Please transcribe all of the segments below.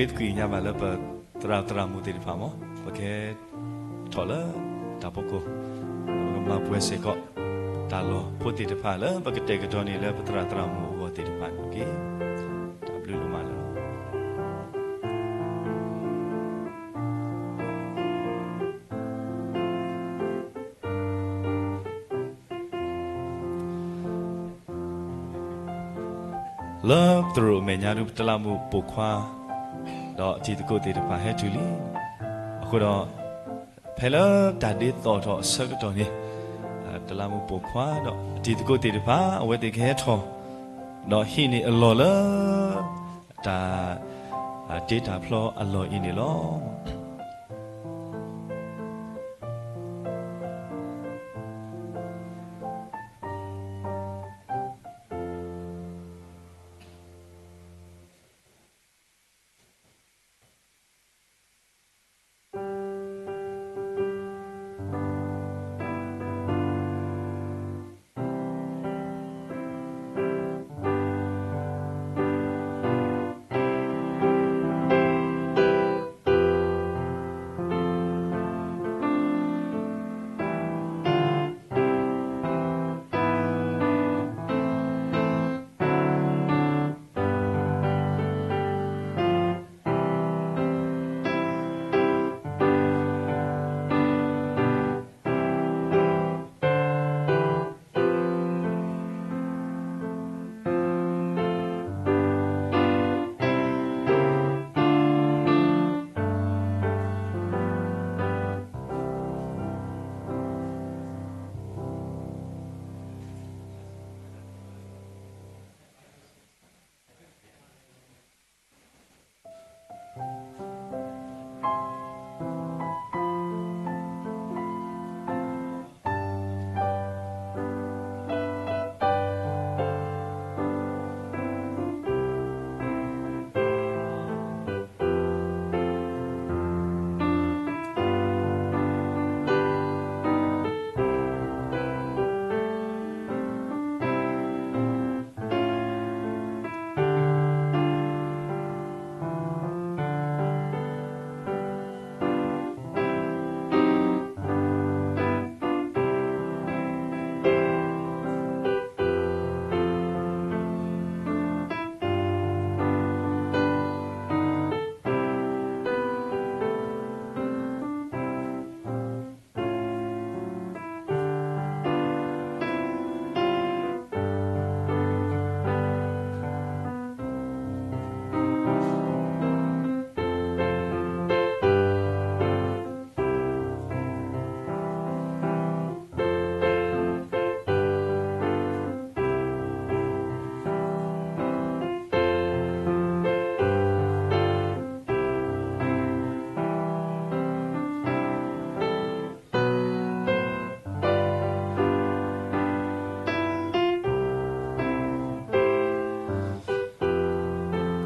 ပဃ့သကွံၢ်ကညးဘၣ်လၢပသရၣ်သရၣ်မုၣ်သ့ၣ်တဖၣ်မ့ၢ် ပကဟဲထီၣ်လၢတၢ်ဖီခိၣ်, ပကမၤပှဲၤစ့ၢ်ကီး တၢ်လီၢ်ဖိသ့ၣ်တဖၣ်လၢပကတဲာ်ကတီၤန့ၢ်လၢပသရၣ်သရၣ်မုၣ်အဂီၢ်သ့ၣ်တဖၣ်န့ၣ်တက့ၢ်. တၢ်ဘျုးဒိၣ်မးလီၤ. လၢသရိာ်အမဲာ်ညါဒု ပတလးမူးပိာ်ခွါ ဒီးအတံၤသကိးသ့ၣ်တဖၣ်ဟဲတုၤလံ. အဃိဒီး ဖဲလၢတၢ်ဒ့သီၣ်ထီၣ်အဆၢကတီၢ်န့ၣ် တလးမူးပိာ်ခွါဒီးအတံၤသကိးသ့ၣ်တဖၣ် အဝဲသ့ၣ်ကဟဲထီၣ် ဒီးဟံးန့ၢ်အလီၢ်လၢ တၢ် တ့တၢ်ဖျီအလီၢ်အံၤန့ၣ်လီၤ.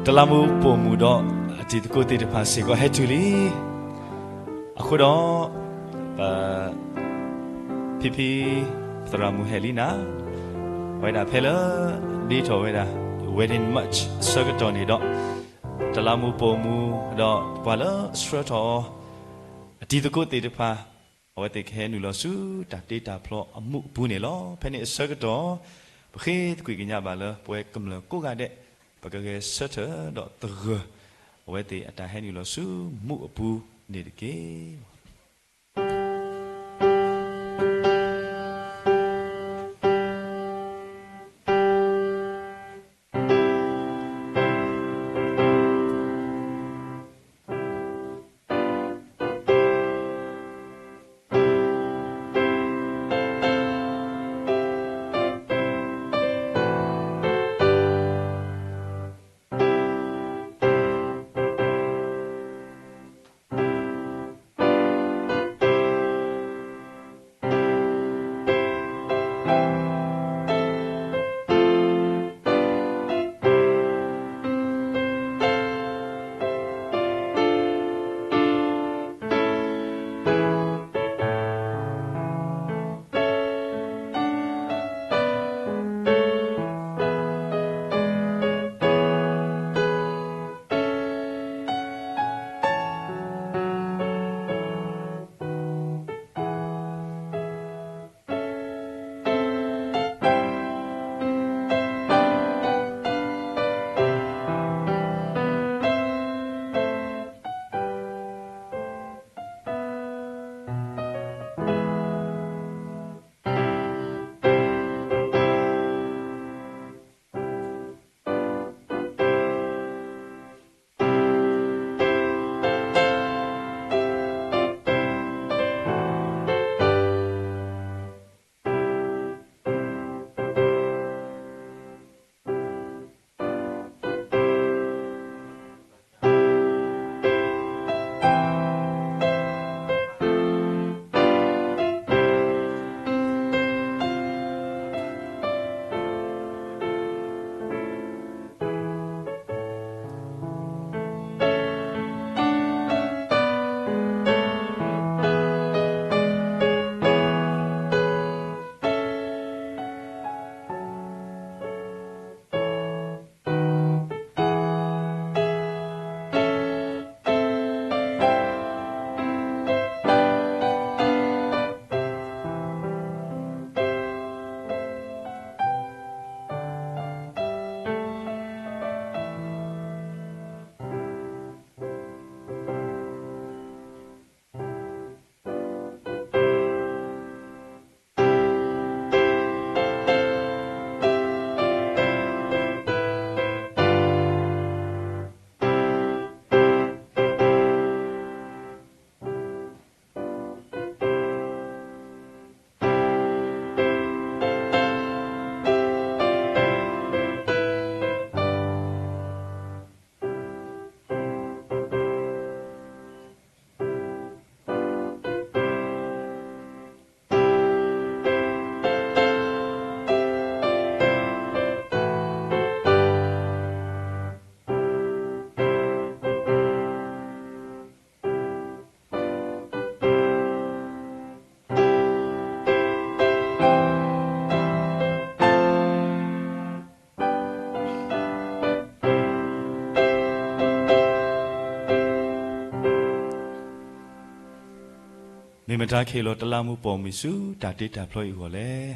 တလးမူးပိာ်မုၣ်ဒီး အတံၤသကိးသ့ၣ်တဖၣ်စ့ၢ်ကီးဟဲတုၤလံ. အဃိဒီး ပ ဖံဖံ သရၣ်မုၣ်ဟဲလံနၤ, အဝဲဒၣ်ဖဲလၢ ဒ့ထီၣ်ဝဲဒၣ် wedding march အဆၢကတီၢ်န့ၣ်ဒီး တလးမူးပိာ်မုၣ်ဒီးပှၤလၢအဆှၢထီၣ်အီၤ အတံၤသကိးသ့ၣ်တဖၣ် အဝဲသ့ၣ်ကဟဲနုာ်လီၤဆူတၢ်တ့တၢ်ဖျီအမူးအပူၤန့ၣ်လီၤ. ဖဲန့ၣ်အဆၢကတီၢ် ပဃ့သကွံၢ်ကညးဘၣ်လၢပဝဲကမျၢၢ်ကိးဂၤဒဲး ပကဂဲၤဆၢထၢၣ်ဒီးသဂၢၢ် အဝဲသ့ၣ်အတၢ်ဟဲနုာ်လီၤဆူမူးအပူၤန့ၣ်တက့ၢ်. မ့ၢ်မတၤခဲအံၤလီၤ တလးမူးပိာ်မုၣ်ဆူတၢ်တ့တၢ်ဖျီအံၤအဂီၢ်လဲၣ်.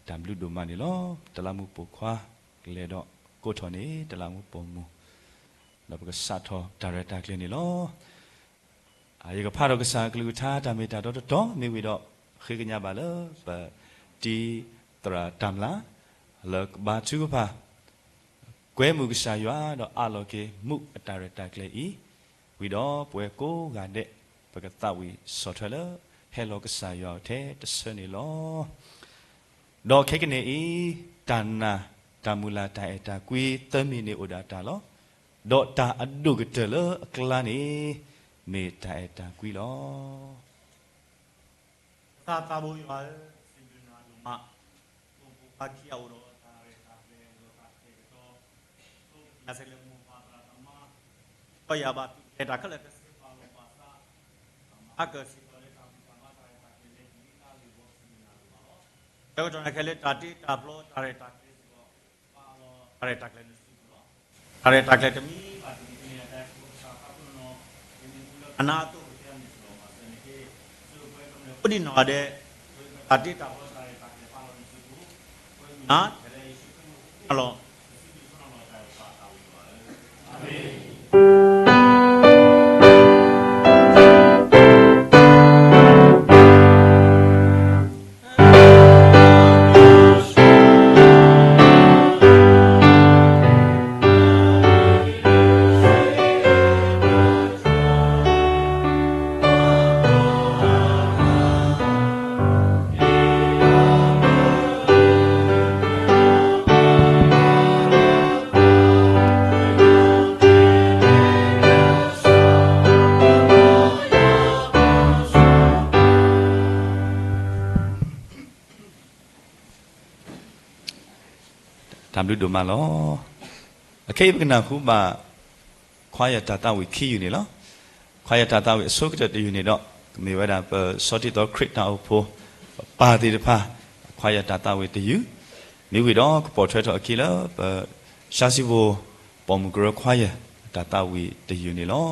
တၢ်ဘျုးဒိၣ်မးန့ၣ်လီၤ. တလးမူးပိာ်ခွါ ကလဲၤဒီးကိးထီၣ်န့ၣ် တလးမူးပိာ်မုၣ်, ဒီးပကစးထီၣ်တၢ်ရဲၣ်တၢ်ကျဲၤန့ၣ်လီၤ. ယကဖးဒီးကစၢ်အကလုၢ်ကထါ တၢ်မ့ၢ်တၢ်တီတတီၤ မ့ၢ်ဝံၤဒီး ဃ့ကညးဘၣ်လၢပတံၤသရၣ်တၢ်မျၢ် လၢကဘါထုကဖၣ် ကွဲမုာ်ကစၢ်ယွၤ ဒီးအးလီၤက့ၤမူးအတၢ်ရဲၣ်တၢ်ကျဲၤအံၤ, ဝံၤဒီးပဝဲကိးဂၤဒဲး ပကသးဝံၣ်ဆီၣ်ထွဲလၢ ဟဲလီၤကစၢ်ယွၤအအိၣ်ထဲတဆၢန့ၣ်လီၤ. ဒီးခဲကနံၣ်အံၤ တၢ်နာ်တၢ်မုၢ်လၢ်တၢ်အဲၣ်တၢ်ကွံ သၢမံၤန့ၣ်အိၣ်ဒၣ်တၢ်လီၤ. ဒီးတၢ်အဒိၣ်ကတၢၢ်လၢအကျါန့ၣ် မ့ၢ်တၢ်အဲၣ်တၢ်ကွံလီၤ. ကစၢ်သးဘိယွၤဧၢ, စံးဘျုးနၤဒိၣ်မး, ပဖိပလံၤခံဂၤအိၣ်ဒီးတၢ်ရဲၣ်တၢ်ကျဲၤ ဒီးတၢ်ကတဲာ်ကတီၤ, ပသ့ၣ်ညါစ့ၢ်ကီးလၢမိၢ်ပၢ်သရၣ်သမါ ကီၢ်ယၤဘၣ်သူၣ်ကဲၤတၢ်ခဲလၢာ် တဆဲးပာ်လီၤဘၣ်ဆၣ်, မၤကၢၢ်စ့ၢ်ကီးလၢတၢ်ဘူၣ်တၢ်ဘါတၢ်ရဲၣ်တၢ်ကျဲၤလၢ ဒ်လၢလံာ်ဘီစံးဘျုးနၤဒိၣ်မးလီၤ. ဆၢကတီၢ်န့ၣ်ခဲလၢာ် တၢ်တ့တၢ်ဖျီတၢ်ရဲၣ်တၢ်ကျဲၤစ့ၢ်ကီး ပာ်လီၤတၢ်ရဲၣ်တၢ်ကျဲၤနစုပူၤလီၤ. တၢ်ရဲၣ်တၢ်ကျဲၤတမံၤဘၣ်တမံၤ ကမ့ၢ်အတၢ်အဲၣ်ဖိကစၢ်ခါဖိနီၤနီၤ, ကမ့ၢ်မူလၢကနါအသိး ပတဲအမ့ၢ်စ့ၢ်ကီးမၤစၢၤန့ၣ်တက့ၢ်. စံးဘျုးပှၤကမျၢၢ်အိၣ်ဒံးနီၢ်ဂၤဒဲး, တၢ်တ့တၢ်ဖျီတၢ်ရဲၣ်တၢ်ကျဲၤပာ်လီၤနစုပူၤ, ပှၤကမျၢၢ် ထဲလၢယ့ၣ်ၡူးခရံာ်အမံၤလီၤ. ပစံးဘျုးဆိနီၤလီၤတၢ်အဲၣ်ပၢ်သးဝံၣ်ယွၤဧၢ, အၤမ့ၣ်. တၢ်ဘျုးဒိၣ်မးလီၤ. အခဲအံၤပကနၢ်ဟူဘၣ် ခွါယၤတၢ်သးဝံၣ်ခံယုၢ်န့ၣ်လီၤ. ခွါယၤတၢ်သးဝံၣ်အဆိကတၢၢ်တယုၢ်န့ၣ်ဒီး ကမ့ၢ်ဝဲဒၣ်ပဆီထံသီခရံာ်တၢ်အိၣ်ဖှိၣ် ပပၢ်သ့ၣ်တဖၣ် ခွါယၤတၢ်သးဝံၣ်တယုၢ်, မ့ၢ်ဝံၤဒီးကပိာ်ထွဲထီၣ်အခံလၢပ ရှါစံဖိ ပိာ်မုၣ်ကရၢခွါယၤ တၢ်သးဝံၣ်တယုၢ်န့ၣ်လီၤ.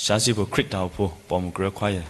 စံးဘျုးခရံာ်တၢ်အိၣ်ဖှိၣ် ပိာ်မုၣ်ကရၢခွါယဲၢ်.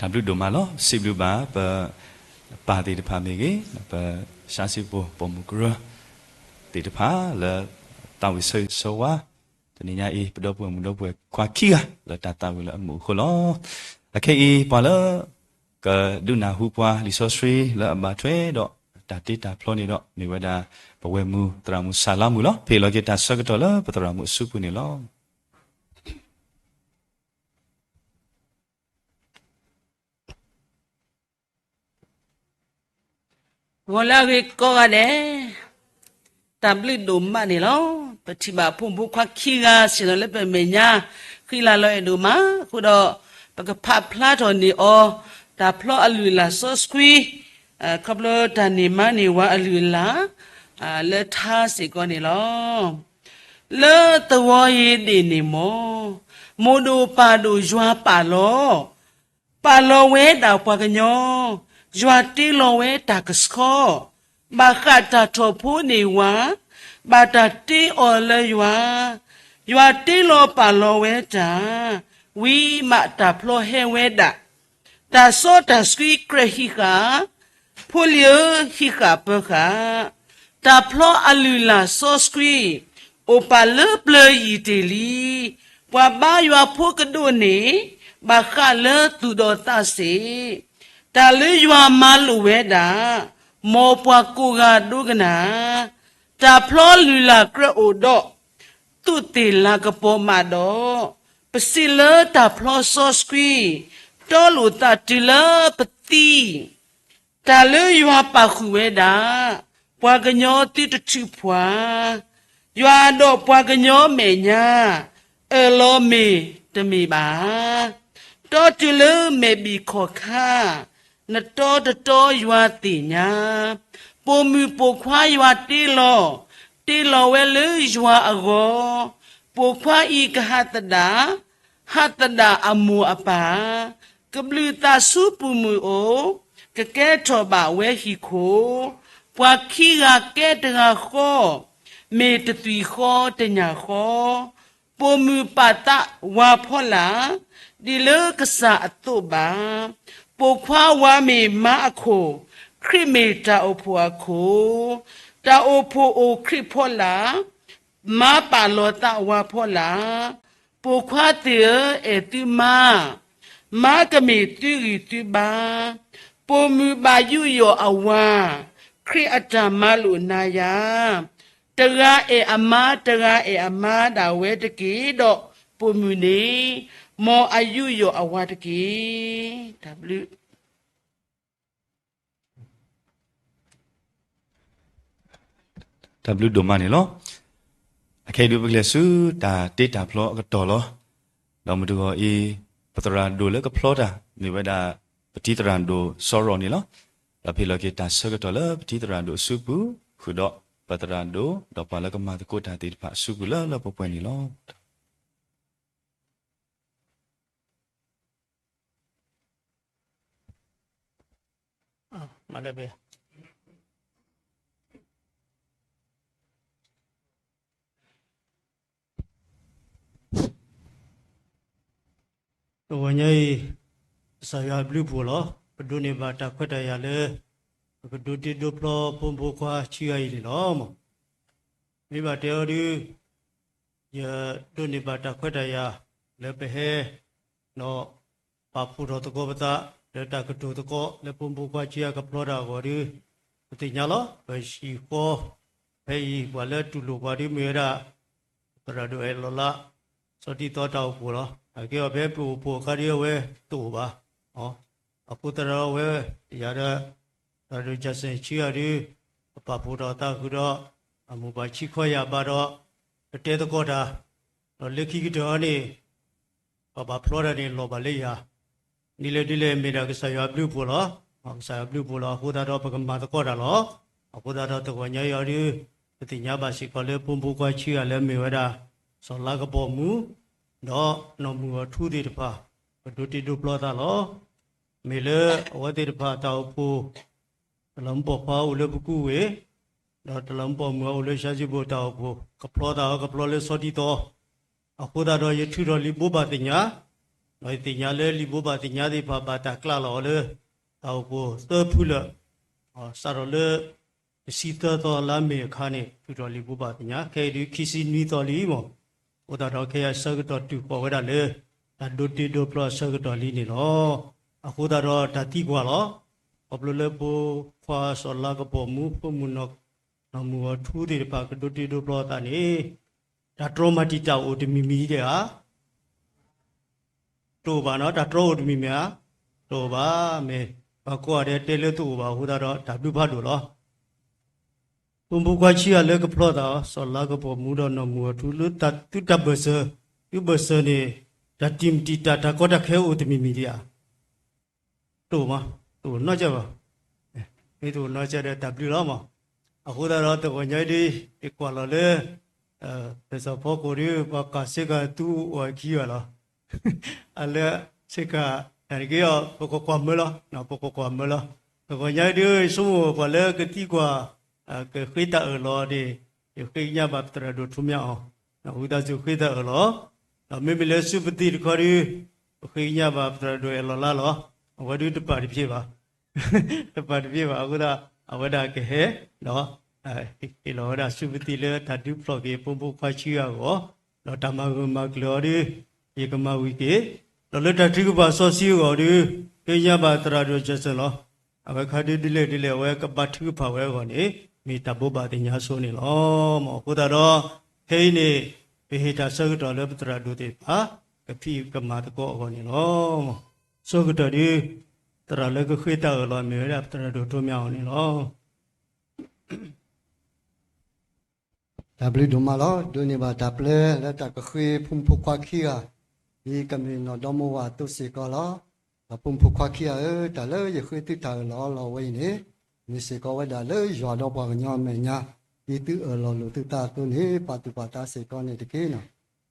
တၢ်ဘျုးဒိၣ်မးလီၤ. စံးဘျုးဘၣ်ပပၢ်သ့ၣ်တဖၣ်မ့ၢ်ဂ့ၤ, ပဆါစံဖိပိာ်မုၣ်ကရၢသ့ၣ်တဖၣ်လၢ သးဝံၣ်ဆၢဂ့ၤဆၢဝါ တနံၤညါအံၤ ပဒီပုၢ်ဝဲၢ်မုၣ်ဒီပုၢ်ဝဲၢ်ခွါခံဂၤ လၢတၢ်သးဝံၣ်လၢအမုာ်အဃိလီၤ. အခဲအံၤ ပှၤလၢ ကဒုးနၢ်ဟူပှၤလံာ်စီဆှံလၢအဘၣ်ထွဲဒီး တၢ်တ့တၢ်ဖျီန့ၣ်ဒီး မ့ၢ်ဝဲဒၣ် ပဝဲၢ်မုၢ်သရၣ်မုၣ်စၢ်လါမုၢ်လီၤ. ဖဲအံၤလီၤက့ၤတၢ်ဆၢကတီၢ်လၢပသရၣ်မုၣ်အစုပူၤန့ၣ်လီၤ. ဂီၤလၢအဂ့ၤကိးဂၤဒဲး, တၢ်ဘျုးဒိၣ်မးန့ၣ်လီၤ. ပထံၣ်ဘၣ်ဖိမုၣ်ဖိခွါခံဂၤ ဆ့ၣ်နီၤလၢပမဲာ်ညါ ဃံလၤလီၤအဲၣ်ဒိၣ်မး, အဃိဒီး ပကဖးဖျါထီၣ်န့ၢ်အီၤ တၢ်ဖျီအလုၢ်အလၢ်စီဆှံ ခီဖျိတၢ်န့ၢ်မါန့ၢ်ဝၤအလုၢ်အလၢ် လၢထါစ့ၢ်ကီးန့ၣ်လီၤ. လၢသဝီယ့ဒ့ၣ်န့ၣ်မ့ၢ် မိၢ်ဒိၣ်ပၢ်ဒိၣ်ယွၤပာ်လီၤ ပာ်လီၤဝဲဒၣ်ပှၤကညီ, ယွၤတ့လီၤဝဲတၢ်ကဆှီ, ဘၣ်ဃးတၢ်ထီၣ်ဖိန့ၢ်ဝၤ, ဘၣ်တၢ်တ့အီၤလၢယွၤ, ယွၤတ့လီၤပာ်လီၤဝဲတၢ်, ဝံၤမးတၢ်ဖျီဟဲဝဲဒၣ် တၢ်စီတၢ်ဆှံကြၢးဟံးဃာ်, ဖိလံၤဧၢဟံးဃာ်ပၢၤဃာ်, တၢ်ဖျီအလုၢ်အလၢ်စီဆှံ, အိၣ်ပာ်လၢပျၢၤယံာ်တ့ၢ်လံ, ပှၤဘါယွၤဖိကဒိၣ်န့ၣ်, ဘၣ်ဃးလၢသူၣ်ဒီးသးစ့ၢ်, တၢ်လၢယွၤမၤလိာ်ဝဲဒၣ်, မ်ပှၤကိးဂၤဒိကနၣ်, တၢ်ဖျီလုၢ်လၢ်ကြၢးအိၣ်ဒီး သူးသ့ၣ်လၤကပီၤမးဒီး, ပစံးလၢတၢ်ဖျီစီဆှံ, တီလိာ်သးတုၤလၢပသံ, တၢ်လၢယွၤပာ်ဃုာ်ဝဲဒၣ်, ပှၤကညီသုတထုးဖှံ, ယွၤဒီးပှၤကညီမဲာ်ညါ, အၢၣ်လီၤမ့ၢ်တမ့ၢ်ဘၣ်. တီတုၤလၢမဲာ်ဘံၣ်ခီၣ်ခါ, နတီတတီယွၤသ့ၣ်ညါ, ပိာ်မုၣ်ပိာ်ခွါယွၤတ့လီၤ, တ့လီၤဝဲလၢယွၤအဂီၢ်, ပိာ်ခွါအံၤကဟးသဒၣ်, ဟးသဒၣ်အမိၢ်အပၢ်, ကဘျုးသးဆူပူၤမုၢ်အိၣ်, ကကဲထီၣ်ဘၣ်ဝဲဟံၣ်ခိၣ်, ပှၤခံဂၤကဲတဂၤဃီ, မ့ၢ်တသွံၣ်ဃီတညၣ်ဃီ, ပိာ်မုၣ်ပာ်သးဝၤဖီလာ်, ဒ်လၢကစၢ်အသိးဘၣ်, ပိာ်ခွါဝၤမ့ၢ်မါအခိၣ်, ခရံာ်မ့ၢ်တၢ်အိၣ်ဖှိၣ်အခိၣ်, တၢ်အိၣ်ဖှိၣ်အိၣ်ခရံာ်ဖီလာ်, မါပာ်လီၤသးဝၤဖီလာ်, ပိာ်ခွါသ့ၣ်ဧၢအဲၣ်သုမါ, မါကမ့ၢ်သုဂံၢ်သုဘါ, ပိာ်မုၣ်ဘၣ်ယူးယီၣ်အဝၤ, ခရံာ်အတၢ်မၤလိာ်နၤယၤ, တဂၤအဲၣ်အမါ တဂၤအဲၣ်အမါဒၣ်ဝဲတက့ၢ်, ဒီးပိာ်မုၣ်န့ၣ်, မ်အယူးယီၣ်အဝၤတက့ၢ်. တၢ်ဘျုး တၢ်ဘျုးဒိၣ်မးန့ၣ်လီၤ. အခဲအံၤဒုးပကလဲၤဆူတၢ်တ့တၢ်ဖျီအကတီၢ်လီၤ. ဒီးမုၢ်တဂီၤအံၤ, ပသရၣ်ဒိၣ်လၢကဖျီတၢ် မ့ၢ်ဝဲဒၣ် ပတံၤသရၣ်ဒိၣ်စီရီၤန့ၣ်လီၤ. ဒီးဖဲလီၤက့ၤတၢ်ဆၢကတီၢ်လၢပတံၤသရၣ်ဒိၣ်အစုပူၤ, ဃုာ်ဒီးပသရၣ်ဒိၣ်, ဒီးပှၤလၢကမၤသကိးတၢ်သ့ၣ်တဖၣ်အစုပူၤလၢလၢပှဲၤပှဲၤန့ၣ်လီၤ. တဂီၤညါအံၤ, ကစၢ်ယွၤအဘျုးအဖှိၣ်လီၤ. ပဒိးန့ၢ်ဘၣ်တၢ်ခွဲးတၢ်ယာ်လၢ ပကဒိးတ့ဒိးဖျီဖိမုၣ်ဖိခွါဆံးဂၤအံၤန့ၣ်လီၤ. မ့ၢ်ဘၣ်တဲအီၤဒုး, ယဒိးန့ၢ်ဘၣ်တၢ်ခွဲးတၢ်ယာ်လၢပဟဲ, ဒီး ပာ်ဖှိၣ်ထီၣ်သကိးပသး လၢတၢ်ကတိၤသကိးလၢဖိမုၣ်ဖိခွါဆံးဂၤကဖျီတၢ်အဂီၢ်ဒုး, ပသ့ၣ်ညါလီၤ. ပဟံၣ်ဃီ ဖဲအံၤ ပှၤလၢတူၢ်လိာ်ပှၤဒုးမ့ၢ်ဝဲဒၣ် သရၣ်ဒိၣ်အဲၣ်လီၤလး စီၤတံၢ်သီတၢ်အိၣ်ဖှိၣ်လီၤ. အကဲအီၤဖဲပအိၣ်ဖှိၣ်အခါဒုးအဝဲတအိၣ်ဘၣ်. အဃိသတးဒီးအဝဲ ယၤဒီး သရၣ်ဒိၣ်ကၠၣ်စဲၣ်ဆံးဂၤဒုး ပပာ်ဖှိၣ်ထီၣ်သးဃုာ်ဒီး အမိၢ်ပၢ်ဆံးခီယၤဘၣ်ဒီး ပတဲသကိးတၢ်, ဒီးလၢခံကတၢၢ်အံၤန့ၣ် ပဘၣ်ဖျီတၢ်န့ၣ်လီၤဘၣ်လၢယၤ, ဒ်လဲၣ်ဒ်လဲၣ်မ့ၢ်ဒၣ်ကစၢ်ယွၤအဘျုးအဖှိၣ်လီၤ. ကစၢ်ယွၤအဘျုးအဖှိၣ်လီၤ. အဃိသတးဒီးပကမၤသကိးတၢ်လီၤ. အဃိသတးဒီးတဂီၤညါအံၤအီၤဒုး ပသ့ၣ်ညါဘၣ်စ့ၢ်ကီးလၢဖိမုၣ်ဖိခွါဆံးဂၤလၢမ့ၢ်ဝဲဒၣ် စီၤလါကပီၤမုၣ် ဒီးနီၢ်မုၢ်အီၤထူသ့ၣ်တဖၣ် ပဒိးတ့ဒိးဖျီသးလီၤ. မ့ၢ်လၢအဝဲသ့ၣ်တဖၣ်တၢ်အိၣ်ဖှိၣ် တလးမူပိာ်ခွါအိၣ်လၢပကူဝ့ၢ်, ဒီးတလးမူပိာ်မုၣ်အိၣ်လၢရှါစံဘိၣ်တၢ်အိၣ်ဖှိၣ် ကဖျီသးအီၤကဖျီလၢစီၤတံၢ်သီ, အဃိသတးဒီးယထုးထီၣ်လံာ်ဘိးဘၣ်သ့ၣ်ညါ, ဒီးယသ့ၣ်ညါလၢလံာ်ဘိးဘၣ်သ့ၣ်ညါသ့ၣ်တဖၣ် ဘၣ်တၢ်ကျးလီၤအီၤလၢ တၢ်အိၣ်ဖှိၣ်သၢဖုလၢာ်, စးထီၣ်လၢ တဆံသၢသီလါမ့ၤအခါန့ၣ် ထုးထီၣ်လံာ်ဘိးဘၣ်သ့ၣ်ညါ ခဲအံၤဒုး ခံဆံနွံသီလံမး. အဃိသတးဒီး ခဲအံၤအဆၢကတီၢ်တုၤဃီၤဝဲဒၣ်လၢ တၢ်ဒိးတ့ဒိးဖျီအဆၢကတီၢ်လံန့ၣ်လီၤ. အဃိသတးဒီး တၢ်သံကွၢ်လီၤ. ခီဖျိလၢဖိခွါစီၤလါကပီၤမူ ဖိမုၣ်နီၢ်မုၢ်ဂီၤထူသ့ၣ်တဖၣ် ကဒိးတ့ဒိးဖျီအသးန့ၣ် တၢ်တြီမၤတံာ်တာ်အိၣ်တမံၤမံၤဒံးဧါ. တအိၣ်ဘၣ်နီၤ, တၢ်တြီအိၣ်တမံၤမံၤဧါ. တအိၣ်ဘၣ်, မ့ၢ်ပှၤကိးဂၤဒဲးတဲလၢတအိၣ်ဘၣ်အဃိသတးဒီး တၢ်ဘျုးဖးဒိၣ်လီၤ. ဖိမုၣ်ဖိခွါဆံးဂၤလၢကဖျီသး စီၤလါကပီၤမူဒီးနီၢ်မုၢ်ဂီၤထူလၢတၢ်သုတၢ်ဘၢၣ်စၢၤ, သုဘၢၣ်စၢၤန့ၣ် တၢ်တံာ်မတံာ်တာ် တၢ်ကီတၢ်ခဲအိၣ်တမံၤမံၤဒံးဧါ. တအိၣ်မး, တအိၣ်နီတစဲးဘၣ်. မ့ၢ်တအိၣ်နီတစဲးဒီး တၢ်ဘျုးလီၤမး. အဃိသတးဒီး တဂီၤညါအံၤဒ် ယကွၢ်လီၤလၢ ပစီၤဖီခိၣ်ဒီး ပှၤကးစ့ကၤသူအီၤခံဂၤလီၤ. အလၢစ့ကၤ တၢ်တက့ၢ်အီၤ ပကကွၢ်မၢလီၤ, ပကကွၢ်မၢလီၤ. တဂီၤညါအံၤဒ် ယဆိကမိၣ်ပှၤလၢကသံကွၢ် ကဃ့တၢ်အၢၣ်လီၤန့ၣ် ယဃ့ကညးဘၣ်ပသရၣ်ဒိၣ်ထူမၠးအီၤ, ဝံသးစူၤဃ့တၢ်အၢၣ်လီၤ. ဒီးမ့မ့ၢ်လၢစုပသံတခီဒီး ပဃ့ကညးဘၣ်ပသရၣ်ဒိၣ်အဲၣ်လီၤလါလီၤ. အဝဲဒုးတပာ်တဖျ့ဘၣ်, တပာ်တဖျ့ဘၣ်အဃိသတး အဝဲဒၣ်ကဟဲ ဒီး ဟ့ၣ်လီၤဝဲဒၣ်စုပသံလၢတၢ်ဒုးဖျီၣ်က့ၤဖိမုၣ်ဖိခွါဆံးဂၤအဂီၢ်, ဒီးတၢ်မၤဂၢၢ်မၤကျၢၤအီၤဒီး ယကမၤဝံၤက့ၤ, ဒီးလၢတၢ်ထုကဖၣ်စီဆှံအဂီၢ်ဒီး ဃ့ကညးဘၣ်သရၣ်ဒိၣ်စၢၤစၢၤလီၤ. အဝဲခါဒုးဒ်လဲၣ်ဒ်လဲၣ် အဝဲကဘၣ်ထုကဖၣ်ဝဲအဂီၢ်န့ၣ် မ့ၢ်တၢ်ဘိးဘၣ်သ့ၣ်ညါဆိန့ၣ်လီၤ. မ့ၢ်အဃိသတးဒီး ခဲအံၤန့ၣ် ပဟ့ၣ်တၢ်ဆၢကတီၢ်လၢပသရၣ်ဒိၣ်သ့ၣ်တဖၣ် ကဖံးကမၤသကိးအဂီၢ်န့ၣ်လီၤ. ဆၢကတီၢ်ဒုး သရၣ်လၢကဃ့တၢ်အၢၣ်လီၤ မ့ၢ်ဝဲဒၣ်ပသရၣ်ဒိၣ်ထူမၠးအီၤန့ၣ်လီၤ. တၢ်ဘျုးဒိၣ်မးလီၤ. ဒိးန့ၢ်ဘၣ်တၢ်ပျဲလၢတၢ်ကဃ့ဖိမုၣ်ဖိခွါခံဂၤ, ဒ်ကမ့ၢ်နီၢ်ဒီမါဝၤအသိးစ့ၢ်ကီးလီၤ. ဒီးဖိမုၣ်ဖိခွါခံဂၤဧၢ, တၢ်လၢယဃ့သုတၢ်အၢၣ်လီၤအီလီၤဝဲအံၤန့ၣ် မ့ၢ်စ့ၢ်ကီးဝဲဒၣ်လၢယွၤဒီးပှၤကညီအမဲာ်ညါ, ဒ်သုအၢၣ်လီၤလိာ်သုသးအသိးန့ၣ် ပာ်သူၣ်ပာ်သးစ့ၢ်ကီးန့ၣ်တက့ၢ်.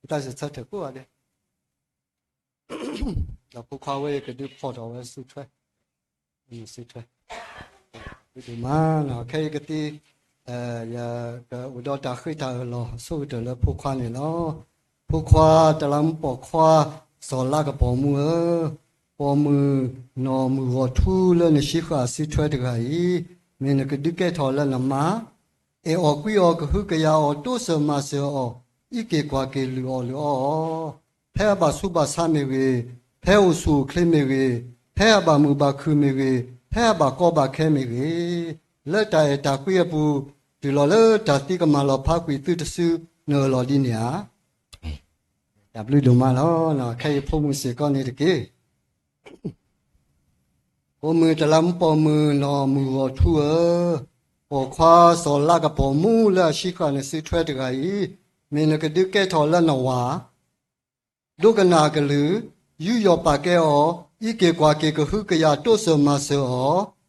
တၢ်စံးဆၢထၢၣ်ကိးဂၤဒဲး ဒီးဖိခွါဝဲအံၤကဒုးဖီၣ်ထီၣ်ဝဲစုထွဲ, စုထွဲ, ဒိၣ်မး, ခဲအံၤကသံ ယကအိၣ်ဒီးတၢ်ဃ့တၢ်အၢၣ်လီၤအဆိကတၢၢ်လၢဖိခွါန့ၣ်လီၤ. ဖိခွါတလးမူပိာ်ခွါ စီၤလါကပီၤမူဧၢ, ပိာ်မုၣ်နီၢ်မုၢ်ဂီၤထူလၢနဆံဃာ်စုထွဲတဂၤအံၤ, မ့ၢ်နကဒုးကဲထီၣ်လၢနမါ အဲၣ်အီၤကွံအီၤ ကဟုကယာ်အီၤ တိစၢၤမၤစၢၤအီၤ အံးက့ၤကွၢ်က့ၤလုၢ်အီၣ်လုၢ်အီအီၤ, ဖဲအဘၣ်ဆူးဘၣ်ဆါမ့ၢ်ဂ့ၤ, ဖဲအိၣ်ဆူၣ်အိၣ်ချ့မ့ၢ်ဂ့ၤ, ဖဲအဘၣ်မုာ်ဘၣ်ခုၣ်မ့ၢ်ဂ့ၤ, ဖဲအဘၣ်ကီဘၣ်ခဲမ့ၢ်ဂ့ၤ, လၢတၢ်အဲၣ်တၢ်ကွံအပူၤ တုၤလီၤလၢတၢ်သံကမၤလီၤဖးကွံာ်သုတစု နအၢၣ်လီၤဒ်န့ၣ်ဧါ. တၢ်ဘျုးဒိၣ်မးလီၤ. ခဲအံၤဖိမုၣ်စ့ၢ်ကီးန့ၣ်တက့ၢ်. ပိာ်မုၣ်တလးမူပိာ်မုၣ်နီၢ်မုၢ်ဂီၤထူဧၢ, ပိာ်ခွါစီၤလါကပီၤမူလၢအဆံဃာ်နစုထွဲတဂၤအံၤ, မ့ၢ်နကဒုးကဲထီၣ်လၢနဝၤ ဒိကနၣ်အကလုၢ်, ယူးယီၣ်ပာ်ကဲအီၤ, အံးက့ၤကွၢ်က့ၤကဟုကယာ်တိစၢၤမၤစၢၤအီၤ,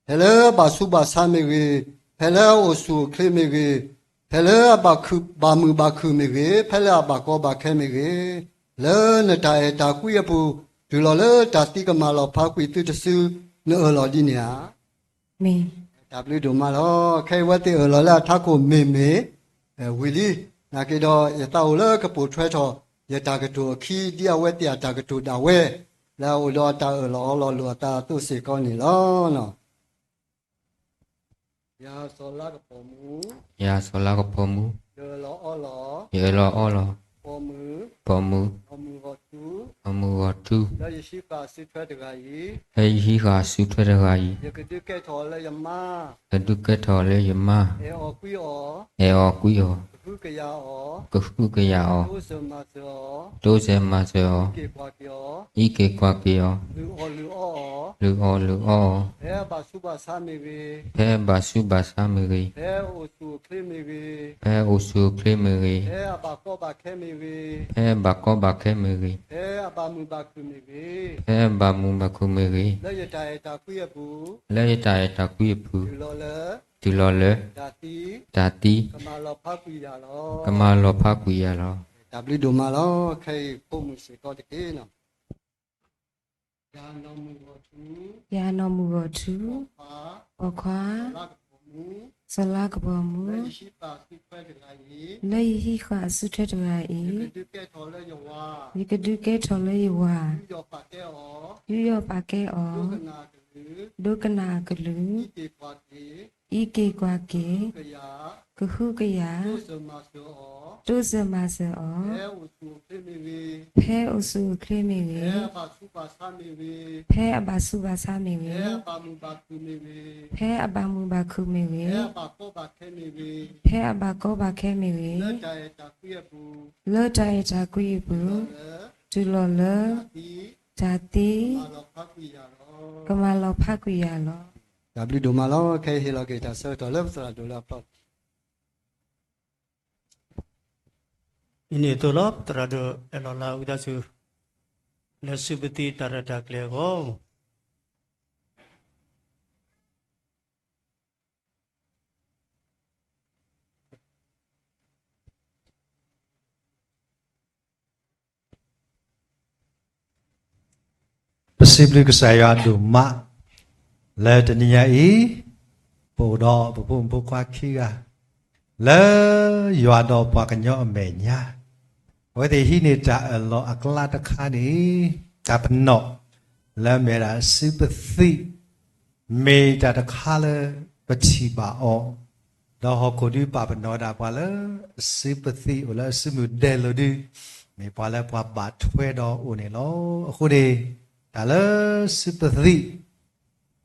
ဖဲလၢအဘၣ်ဆူးဘၣ်ဆါမ့ၢ်ဂ့ၤ, ဖဲလၢအအိၣ်ဆူၣ်အိၣ်ချ့မ့ၢ်ဂ့ၤ, ဖဲလၢအဘၣ်ခုၣ်ဘၣ်မုာ်ဘၣ်ခုၣ်မ့ၢ်ဂ့ၤ, ဖဲလၢအဘၣ်ကီဘၣ်ခဲမ့ၢ်ဂ့ၤ, လၢနတၢ်အဲၣ်တၢ်ကွံအပူၤ, တုၤလီၤလၢတၢ်သံကမၤလီၤဖးကွံာ်သုတစု, နအၢၣ်လီၤဒ်န့ၣ်ဧါ. မ့ၢ်. တၢ်ဘျုးဒိၣ်မးလီၤ. ခဲအံၤအဝဲသ့ၣ်အၢၣ်လီၤလၢအထးခိၣ်မ့ၢ်မ့ၢ် ဝံၤလံ. နာ်က့ဒီး ယသးအိၣ်လၢကပိာ်ထွဲထီၣ် ယတၢ်ကတိၤအခံ ဒ်အဝဲသ့ၣ်အတၢ်ကတိၤဒၣ်ဝဲ လၢအအိၣ်ဒီးတၢ်အၢၣ်လီၤအီလီၤလိာ်အသးအသိးစ့ၢ်ကီးန့ၣ်လီၤ. ယၤစီၤလါကပီၤမူ, ယၤစီၤလါကပီၤမူ, ယအၢၣ်လီၤအီလီၤ, ယအၢၣ်လီၤအီလီၤ, ပိာ်မုၣ်, ပိာ်မုၣ်, နီၢ်မုၢ်ဂီၤထူ, နီၢ်မုၢ်ဂီၤထူ, လၢယဆံဃာ်စုထွဲတဂၤအံၤ, လၢယဆံဃာ်စုထွဲတဂၤအံၤ, ယကဒုးကဲထီၣ်လၢယမါ, ယကဒုးကဲထီၣ်လၢယမါ, အဲၣ်အီၤကွံအီၤ, အဲၣ်အီၤကွံအီၤ, ကဟုကယာ်အီၤ, ကဟုကယာ်အီၤ, တိစၢၤမၤစၢၤအီၤ, တိစၢၤမၤစၢၤအီၤ, အံးက့ၤကွၢ်က့ၤအီၤ, အံးက့ၤကွၢ်က့ၤအီၤ, လုၢ်အီၣ်လုၢ်အီအီၤ, လုၢ်အီၣ်လုၢ်အီအီၤ, ဖဲအဘၣ်ဆူးဘၣ်ဆါမ့ၢ်ဂ့ၤ, ဖဲအဘၣ်ဆူးဘၣ်ဆါမ့ၢ်ဂ့ၤ, ဖဲအိၣ်ဆူၣ်အိၣ်ချ့မ့ၢ်ဂ့ၤ, ဖဲအိၣ်ဆူၣ်အိၣ်ချ့မ့ၢ်ဂ့ၤ, ဖဲအဘၣ်ကီဘၣ်ခဲမ့ၢ်ဂ့ၤ, ဖဲအဘၣ်ကီဘၣ်ခဲမ့ၢ်ဂ့ၤ, ဖဲအဘၣ်မုာ်ဘၣ်ခုၣ်မ့ၢ်ဂ့ၤ, ဖဲအဘၣ်မုာ်ဘၣ်ခုၣ်မ့ၢ်ဂ့ၤ, လၢယတၢ်အဲၣ်တၢ်ကွံအပူၤ, လၢယတၢ်အဲၣ်တၢ်ကွံအပူၤ, တုၤလီၤလၢ တုၤလီၤလၢ တၢ်သံ, တၢ်သံ, ကမၤလီၤဖးကွံာ်ယၤလီၤ, ကမၤလီၤဖးကွံာ်ယၤလီၤ. တၢ်ဘျုးဒိၣ်မးလီၤ. ခဲအံၤဖိမုၣ်စ့ၢ်ကီးတက့ၢ်နီၤ. ယၤနီၢ်မုၢ်ဂီၤထူ, ယၤနီၢ်မုၢ်ဂီၤထူ, ပိာ်ခွါ, ပိာ်ခွါ, စီၤလါကပီၤမူ, စီၤလါကပီၤမူ, လၢယဟံးဃာ်အစုထွဲတဂၤအံၤ, ယကဒုးကဲထီၣ်လၢယဝၤ, ယူးယီၣ်ပာ်ကဲအီၤ, ဒိကနၣ်အကလုၢ်, အံးက့ၤကွၢ်က့ၤ, ကဟုကယာ်, တိစၢၤမၤစၢၤအီၤ, ဖဲအိၣ်ဆူၣ်အိၣ်ချ့မ့ၢ်ဂ့ၤ, ဖဲအဘၣ်ဆူးဘၣ်ဆါမ့ၢ်ဂ့ၤ, ဖဲအဘၣ်မုာ်ဘၣ်ခုာ်မ့ၢ်ဂ့ၤ, ဖဲအဘၣ်ကီဘၣ်ခဲမ့ၢ်ဂ့ၤ, လၢတၢ်အဲၣ်တၢ်ကွံအပူၤ, တုၤလီၤလၢ တၢ်သံ, ကမၤလီၤဖးကွံာ်ယၤလီၤ. တၢ်ဘျုးဒိၣ်မးလီၤ. ခဲအံၤဟ့ၣ်လီၤက့ၤတၢ်ဆၢကတီၢ်လၢပသရၣ်ဒိၣ်လၢအဖျီ အံၤန့ၣ်အသိးလီၤ. ပသရၣ်ဒိၣ်အဲၣ်လီၤလၤဝံသးစူၤ လၢစုပသံတၢ်ရဲၣ်တၢ်ကျဲၤအဂီၢ် ပစံးဘျုးကစၢ်ယွၤဒိၣ်မး လၢတနံၤညါအံၤ ပအိၣ်ဒီးပဖိမုၣ်ဖိခွါခံဂၤ လၢယွၤဒီးပှၤကညီအမဲာ်ညါ အဝဲသ့ၣ်ဟံးန့ၢ်တၢ်အၢၣ်လီၤအကျါတခါန့ၣ် တၢ်ပနီၣ် လၢမ့ၢ်ဝဲဒၣ်စုပသံ မ့ၢ်တၢ်တခါလၢပထံၣ်ဘၣ်အီၤ, ဒီးဟီၣ်ခိၣ်ဒုးပာ်ပနီၣ်ဝဲဒၣ်ပှၤလၢအစုပသံအိၣ်လၢအစုမုၢ်ဒဲလိၤဒုး မ့ၢ်ပှၤလၢပှၤဘၣ်ထွဲဒီးအိၣ်န့ၣ်လီၤ. အဃိန့ၣ် တၢ်လၢစုပသံ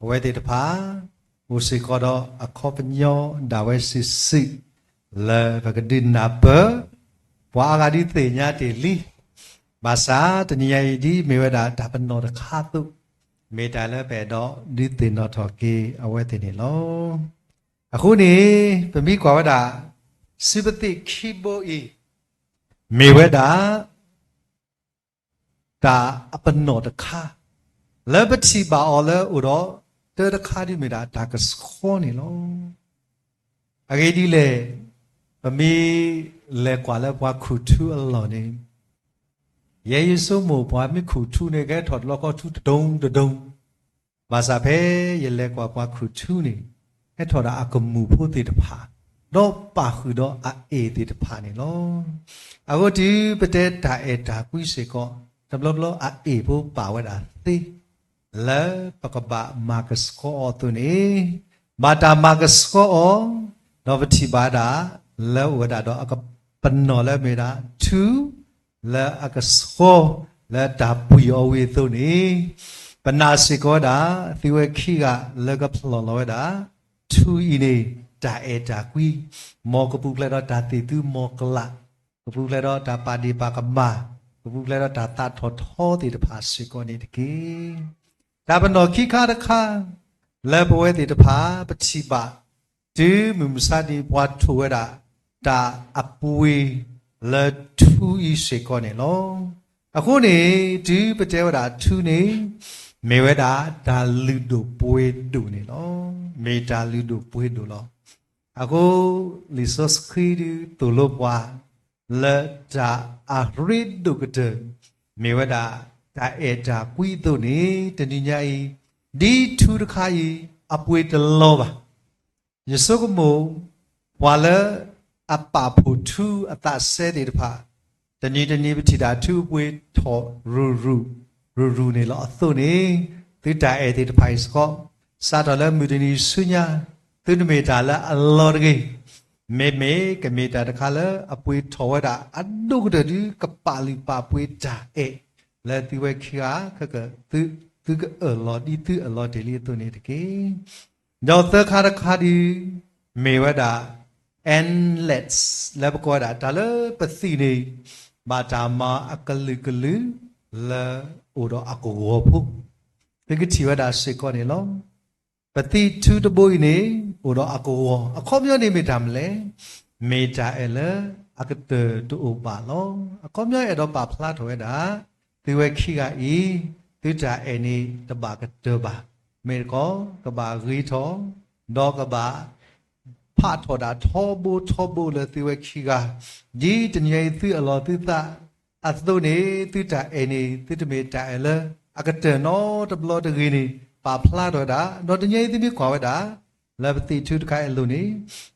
အဝဲသ့ၣ်တဖၣ် အိၣ်စ့ၢ်ကီးဒီးအခီပညီဒၣ်ဝဲစုာ်စုာ် လၢပကဒုးနၢ်ပၢၢ် ပှၤအါဂၤဒုးသ့ၣ်ညါတ့ၢ်လံ. ဘၣ်ဆၣ်တနံၤညါအံၤဒ်မ့ၢ်ဝဲဒၣ်တၢ်ပနီၣ်တခါအသိး မ့ၢ်တၢ်လၢပအဲၣ်ဒိးဒုးသ့ၣ်နီၣ်ထီၣ်က့ၤအဝဲသ့ၣ်န့ၣ်လီၤ. အဃိန့ၣ် ပမ့ၢ်ကွၢ်ဝဲဒၣ် စုပသံခံဘိအံၤ မ့ၢ်ဝဲဒၣ် တၢ်အပနီၣ်တခါ လၢပထံၣ်ဘၣ်အီၤလၢအိၣ်ဒီးတၢ်တခါဒ်မ့ၢ်ဒၣ်တၢ်ကဆှီန့ၣ်လီၤ. အဂ့ၢ်ဒ်လဲၣ်, ပမ့ၢ်လဲၤကွၢ်လၢပှၤခူၣ်ထူအလီၢ်န့ၣ် ယဲယဆိကမိၣ်ပှၤမ့ၢ်ခူၣ်ထူန့ၣ် ကဟဲထီၣ်တဘျီဃီထူတဒူတဒူ ဘၣ်ဆၣ်ဖဲယလဲၤကွၢ်ပှၤခူၣ်ထူန့ၣ် ဟဲထီၣ်ဒၣ်အကမူၣ်ဖိသ့ၣ်တဖၣ် ဒီးပာ်ဃုာ်ဒီးအအ့ၣ်သ့ၣ်တဖၣ်န့ၣ်လီၤ. အဃိတုၤပတဲတၢ်အဲၣ်တၢ်ကွံစ့ၢ်ကီး တဘျီဘျီအအ့ၣ်ဖိပာ်ဝဲဒၣ်သ့ လၢပကဘၣ်မၤကဆှီအီၤအသိးန့ၣ် ဘၣ်တၢ်မၤကဆှီအီၤ ဒီးပထံၣ်ဘၣ်ဒၣ် လၢအိၣ်ဝဲဒၣ်ဒီးအကပနီၣ်လၢမ့ၢ်ဒၣ် ထူ လၢအကဆှီ လၢတၢ်ပှံၢ်အီၤဝံၤအသိးန့ၣ် ပနာ်စ့ၢ်ကီးဝဲဒၣ် သုဝဲခံဂၤလၢကဖျီၣ်လီၤဝဲဒၣ် ထူအံၤန့ၣ် တၢ်အဲၣ်တၢ်ကွံ မ်ကပူၤဖျဲးဒီးတၢ်သ့ၣ်သုမီၤကလး, ကပူၤဖျဲးဒီးတၢ်ပာ်ဒ့ၣ်ပာ်ကမၣ်, ကပူၤဖျဲးဒီးတၢ်သးထီၣ်ထီသ့ၣ်တဖၣ်စ့ၢ်ကီးန့ၣ်တက့ၢ်. တၢ်ပနီၣ်ခံခါတခါ လၢပဝဲသ့ၣ်တဖၣ်ပထံၣ်ဘၣ် တုၤမုၢ်မဆါတနံၤပှၤထိၣ်ဝဲဒၣ် တၢ်အပှ့ၤလၢထူအံၤစ့ၢ်ကီးန့ၣ်လီၤ. အဃိန့ၣ် တုၤပတဲဝဲဒၣ်ထူန့ၣ် မ့ၢ်ဝဲဒၣ်တၢ်လုၢ်ဒိၣ်ပှ့ၤဒိၣ်န့ၣ်လီၤ. မ့ၢ်တၢ်လုၢ်ဒိၣ်ပှ့ၤဒိၣ်လီၤ. အဃိ လံာ်စီဆှံဒုးသိၣ်လိပှၤ လၢတၢ်အရ့ဒိၣ်ကတၢၢ် မ့ၢ်ဝဲဒၣ်တၢ်အဲၣ်တၢ်ကွံအသိးန့ၣ် တနံၤညါအံၤ ဒ်ထူတခါအံၤ အပှ့ၤတလီၤဘၣ်. ယဆိကမိၣ် ပှၤလၢအပာ်ဖှိၣ်ထူအသးစဲသ့ၣ်တဖၣ် တနံၤတနံၤပထံၣ်တၢ်ထူအပှ့ၤထီၣ်ရူၤရူၤ ရူၤရူၤန့ၣ်လီၤ. အသိးန့ၣ် သုတၢ်အဲၣ်သ့ၣ်တဖၣ်အံၤစ့ၢ်ကီး စးထီၣ်လၢမုၢ်တနံၤဆူညါ သုတမ့ၢ်တၢ်လၢအလီၤတဂ့ၤ. မ့မ့ၢ်ကမ့ၢ်တၢ်တခါလၢအပှ့ၤထီၣ်ဝဲဒၣ်အဒိၣ်ကတၢၢ်ဒုး ကပာ်လုၢ်ပာ်ပှ့ၤတၢ်အဲၣ် လၢသုဝဲခံဂၤ သုကအၢၣ်လီၤဒ်သုအၢၣ်လီၤတ့ၢ်လံအသိးန့ၣ်တက့ၢ်. ဒီးသၢခါတခါဒုး မ့ၢ်ဝဲဒၣ် endless လၢပကိးဝဲဒၣ် တၢ်လၢပသံၣ်န့ၣ် ဘၣ်တၢ်မၤအကလုာ်ကလုာ် လၢအိၣ်ဒီးအကဝီၤဖိ သုကထံၣ်ဝဲဒၣ်စ့ၢ်ကီးန့ၣ်လီၤ. ပသံၣ်ထူတဘိအံၤန့ၣ် အိၣ်ဒီးအကဝီၤ အခီပညီန့ၣ်မ့ၢ်တၢ်မနုၤလဲၣ်. မ့ၢ်တၢ်အဲၣ်လၢအကတၢၢ်တအိၣ်ဘၣ်လီၤ. အခီပညီအဲၣ်ဒိးပာ်ဖျါထီၣ်ဝဲဒၣ် သုဝဲခံဂၤအံၤ သုတၢ်အဲၣ်န့ၣ်တဘၣ်ကတၢၢ်ဘၣ်. မ့ၢ်တခီ ကဘၣ်ဂ့ၤထီၣ် ဒီးကဘၣ် ဖးထီၣ်ဒၣ်ထီဘိထီဘိလၢသုဝဲခံဂၤ ဒ်တနံၤအံၤသုအၢၣ်လီၤသုသးအသိးန့ၣ် သုတၢ်အဲၣ်န့ၣ် သုတမ့ၢ်တၢ်အဲၣ်လၢအကတၢၢ်နီတဘျီတဂ့ၤန့ၣ် ပာ်ဖျါထီၣ်ဝဲဒၣ်. ဒီးတနံၤအံၤသုမ့ၢ်ကွၢ်ဝဲဒၣ် လၢပသံၣ်ထူတခါအံၤအလိၤန့ၣ်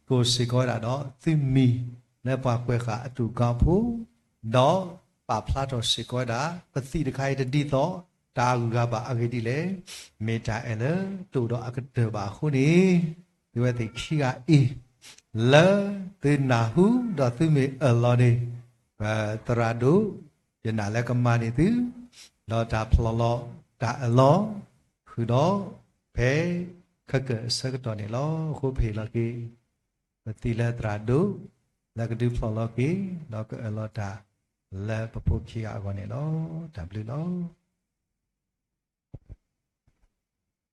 ကိၢ်စ့ၢ်ကီးဝဲဒၣ်ဒီးသုမံၤလၢပှၤကွဲးဃာ်အတူၢ်ကီၢ်ဖိ, ဒီးပာ်ဖျါထီၣ်စ့ၢ်ကီးဝဲဒၣ် ပသံၣ်တခါအံၤတဒ်သိးတၢ်ဂုၤဂၤဘၣ်အဂ့ၢ်ဒ်လဲၣ်. မ့ၢ်တၢ်အဲၣ်လၢတအိၣ်ဒီးအကတၢၢ်ဘၣ်အဃိန့ၣ်, သုဝဲသ့ၣ်ခံဂၤအံၤ လၢသုနၢ်ဟူဒီးသုမ့ၢ်အၢၣ်လီၤန့ၣ်, သရၣ်ဒိၣ် ယနာ်လၢကမၤန့ၢ်သု ဒီးတၢ်ဖျီၣ်လီၤတၢ်အၢၣ်လီၤ ဃုာ်ဒီးဖဲခဲကၢၣ်အဆၢကတီၢ်န့ၣ်လီၤ. အဃိပဟ့ၣ်လီၤက့ၤ ပသံၣ်လၢသရၣ်ဒိၣ် လၢကဒုးဖျီၣ်လီၤက့ၤ ဒီးကအၢၣ်လီၤတၢ်လၢပဖိခံဂၤအဂီၢ်န့ၣ်လီၤ. တၢ်ဘျုးလီၤ.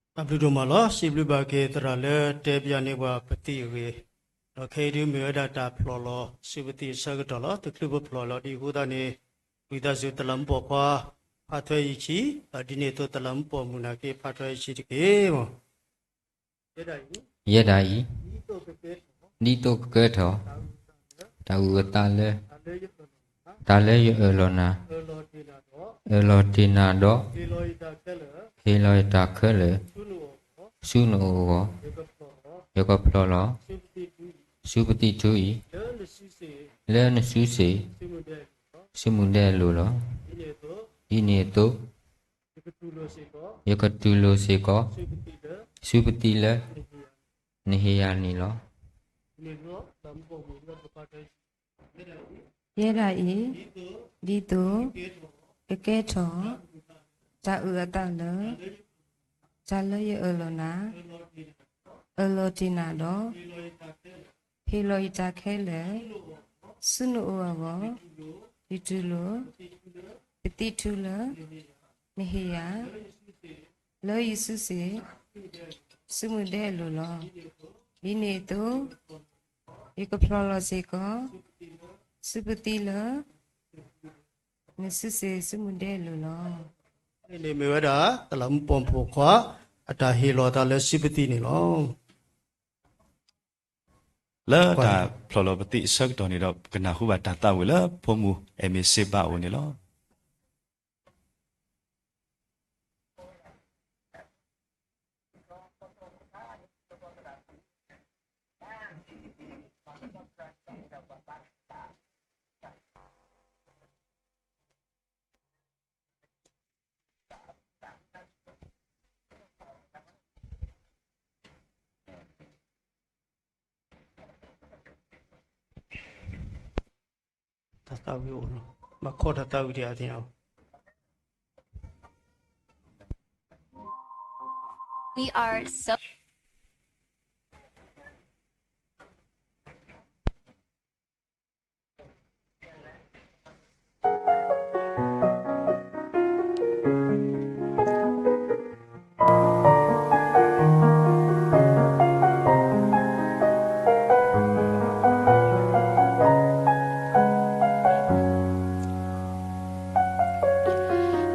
တၢ်ဘျုးဒိၣ်မးလီၤ. စံးဘျုးဘၣ်က့ၤသရၣ်လၢတဲပၠးန့ၢ်ပှၤပသံၣ်အဂ့ၢ်, ဒီးခဲအံၤဒုးမ့ၢ်ဝဲဒၣ်တၢ်ဖျီၣ်လီၤစုပသံၣ်အဆၢကတီၢ်လီၤ. တချုးပဖျီၣ်လီၤဒံးအဃိသတးန့ၣ်, ဝံသးစူၤတလးမူပိာ်ခွါ ဖးထွဲယံာ်ဆံ, ဒ်န့ၣ်အသိးတလးမူပိာ်မုၣ်နာ်က့ ဖးထွဲယံာ်ဆံတက့ၢ်. ယဲဒၣ်အံၤ, ဒ်သိးကကဲထီၣ် တၢ်အုၣ်အသးလၢ တၢ်လၢယအၢၣ်လီၤနၤ, အၢၣ်လီၤတ့ၢ်နၤဒီး ဟ့ၣ်လီၤယတၢ်ခဲလၢာ် ဆူနအိၣ်အဂီၢ်, ယကဖျီၣ်လီၤ စုပသံၣ်ထူအံၤ လၢနစုစ့ၣ် စုမုၢ်ဒဲအလိၤလီၤ. ဒ်န့ၣ်အသိး ယကတူၢ်လိာ်စ့ၢ်ကီး စုပသံၣ်လၢ နဟ့ၣ်ယၤန့ၣ်လီၤ. ယဲဒၣ်အံၤ, ဒ်သိး ကကဲထီၣ် တၢ်အုၣ်အသးလၢ တၢ်လၢယအၢၣ်လီၤနၤ, အၢၣ်လီၤတ့ၢ်နၤဒီး ဟ့ၣ်လီၤယတၢ်ခဲလၢာ် ဆူနအိၣ်အဂီၢ်, ယတူၢ်လိာ် ပသံၣ်ထူလၢ နဟ့ၣ်ယၤ လၢယစုစ့ၣ် စုမုၢ်ဒဲအလိၤလီၤ. ဒ်န့ၣ်အသိး ယကဖျီၣ်လီၤစ့ၢ်ကီး စုပသံၣ်လၢ နစုစ့ၣ်စုမုၢ်ဒဲအလိၤလီၤ. န့ၣ်မ့ၢ်ဝဲဒၣ် တလးမူပိာ်မုၣ်ပိာ်ခွါ အတၢ်ဟ့ၣ်လီၤသးလၢစုပသံၣ်န့ၣ်လီၤ. လၢတၢ်ဖျီၣ်လီၤပသံၣ်အဆၢကတီၢ်န့ၣ်ဒီး ပကနၢ်ဟူဘၣ်တၢ်သးဝံၣ်လၢဖိမုၣ်အဲၣ်မ့ၢ်စ့ဘါအအိၣ်န့ၣ်လီၤ. တၢ်သးဝံၣ်အိၣ်လီၤ, ဘၣ်ခိးတၢ်သးဝံၣ်ဒံးအသ့ၣ်ညါ. We are so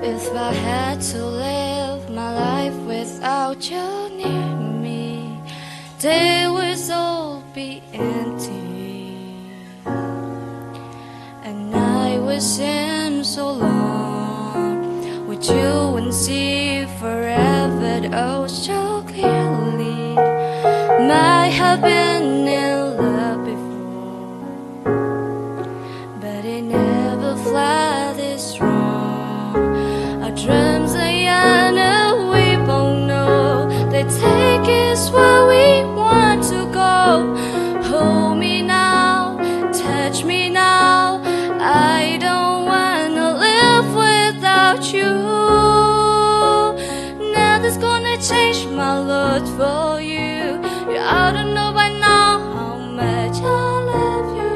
If I had to live my life without you near me, they would all be empty. And I would seem so alone with you and see forever oh so clearly. Might have been in love before, but it never felt this wrong. Our dreams are young and we both know they take us where we want to go. Hold me now, touch me now. I don't wanna live without you. Nothing's gonna change my love for you. You ought to know by now how much I love you.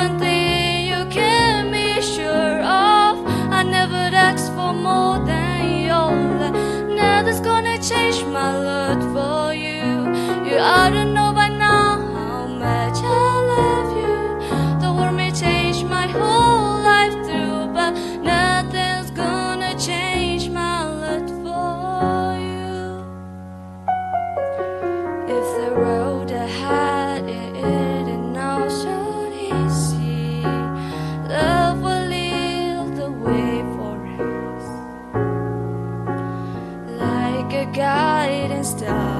One thing you can be sure of, I never ask for more than your love. Nothing's gonna change my love for you. You ought to know by now how much I love you. The world may change my whole life through, but nothing's gonna change my love for you. If the road ahead it isn't all so easy, love will lead the way for us. Like a guiding star,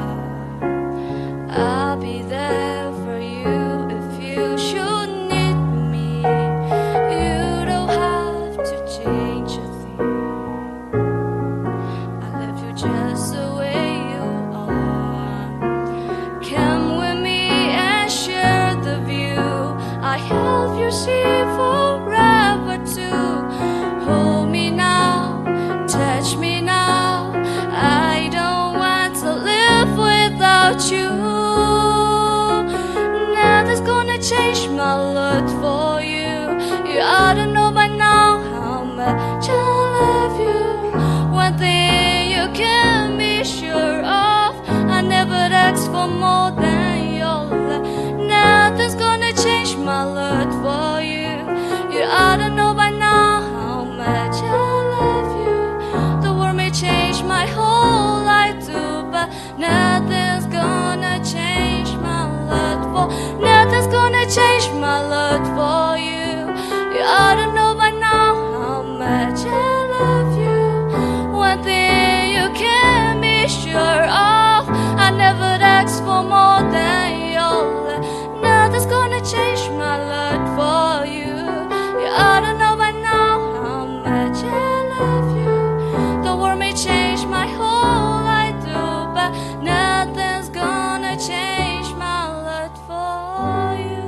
Nothing's gonna change my love for you. You ought to know by now how much I love you. One thing you can be sure of, I never ask for more than your love. Nothing's gonna change my love for you. You ought to know by now how much I love you. The world may change my whole life through, but nothing's gonna change my love for you.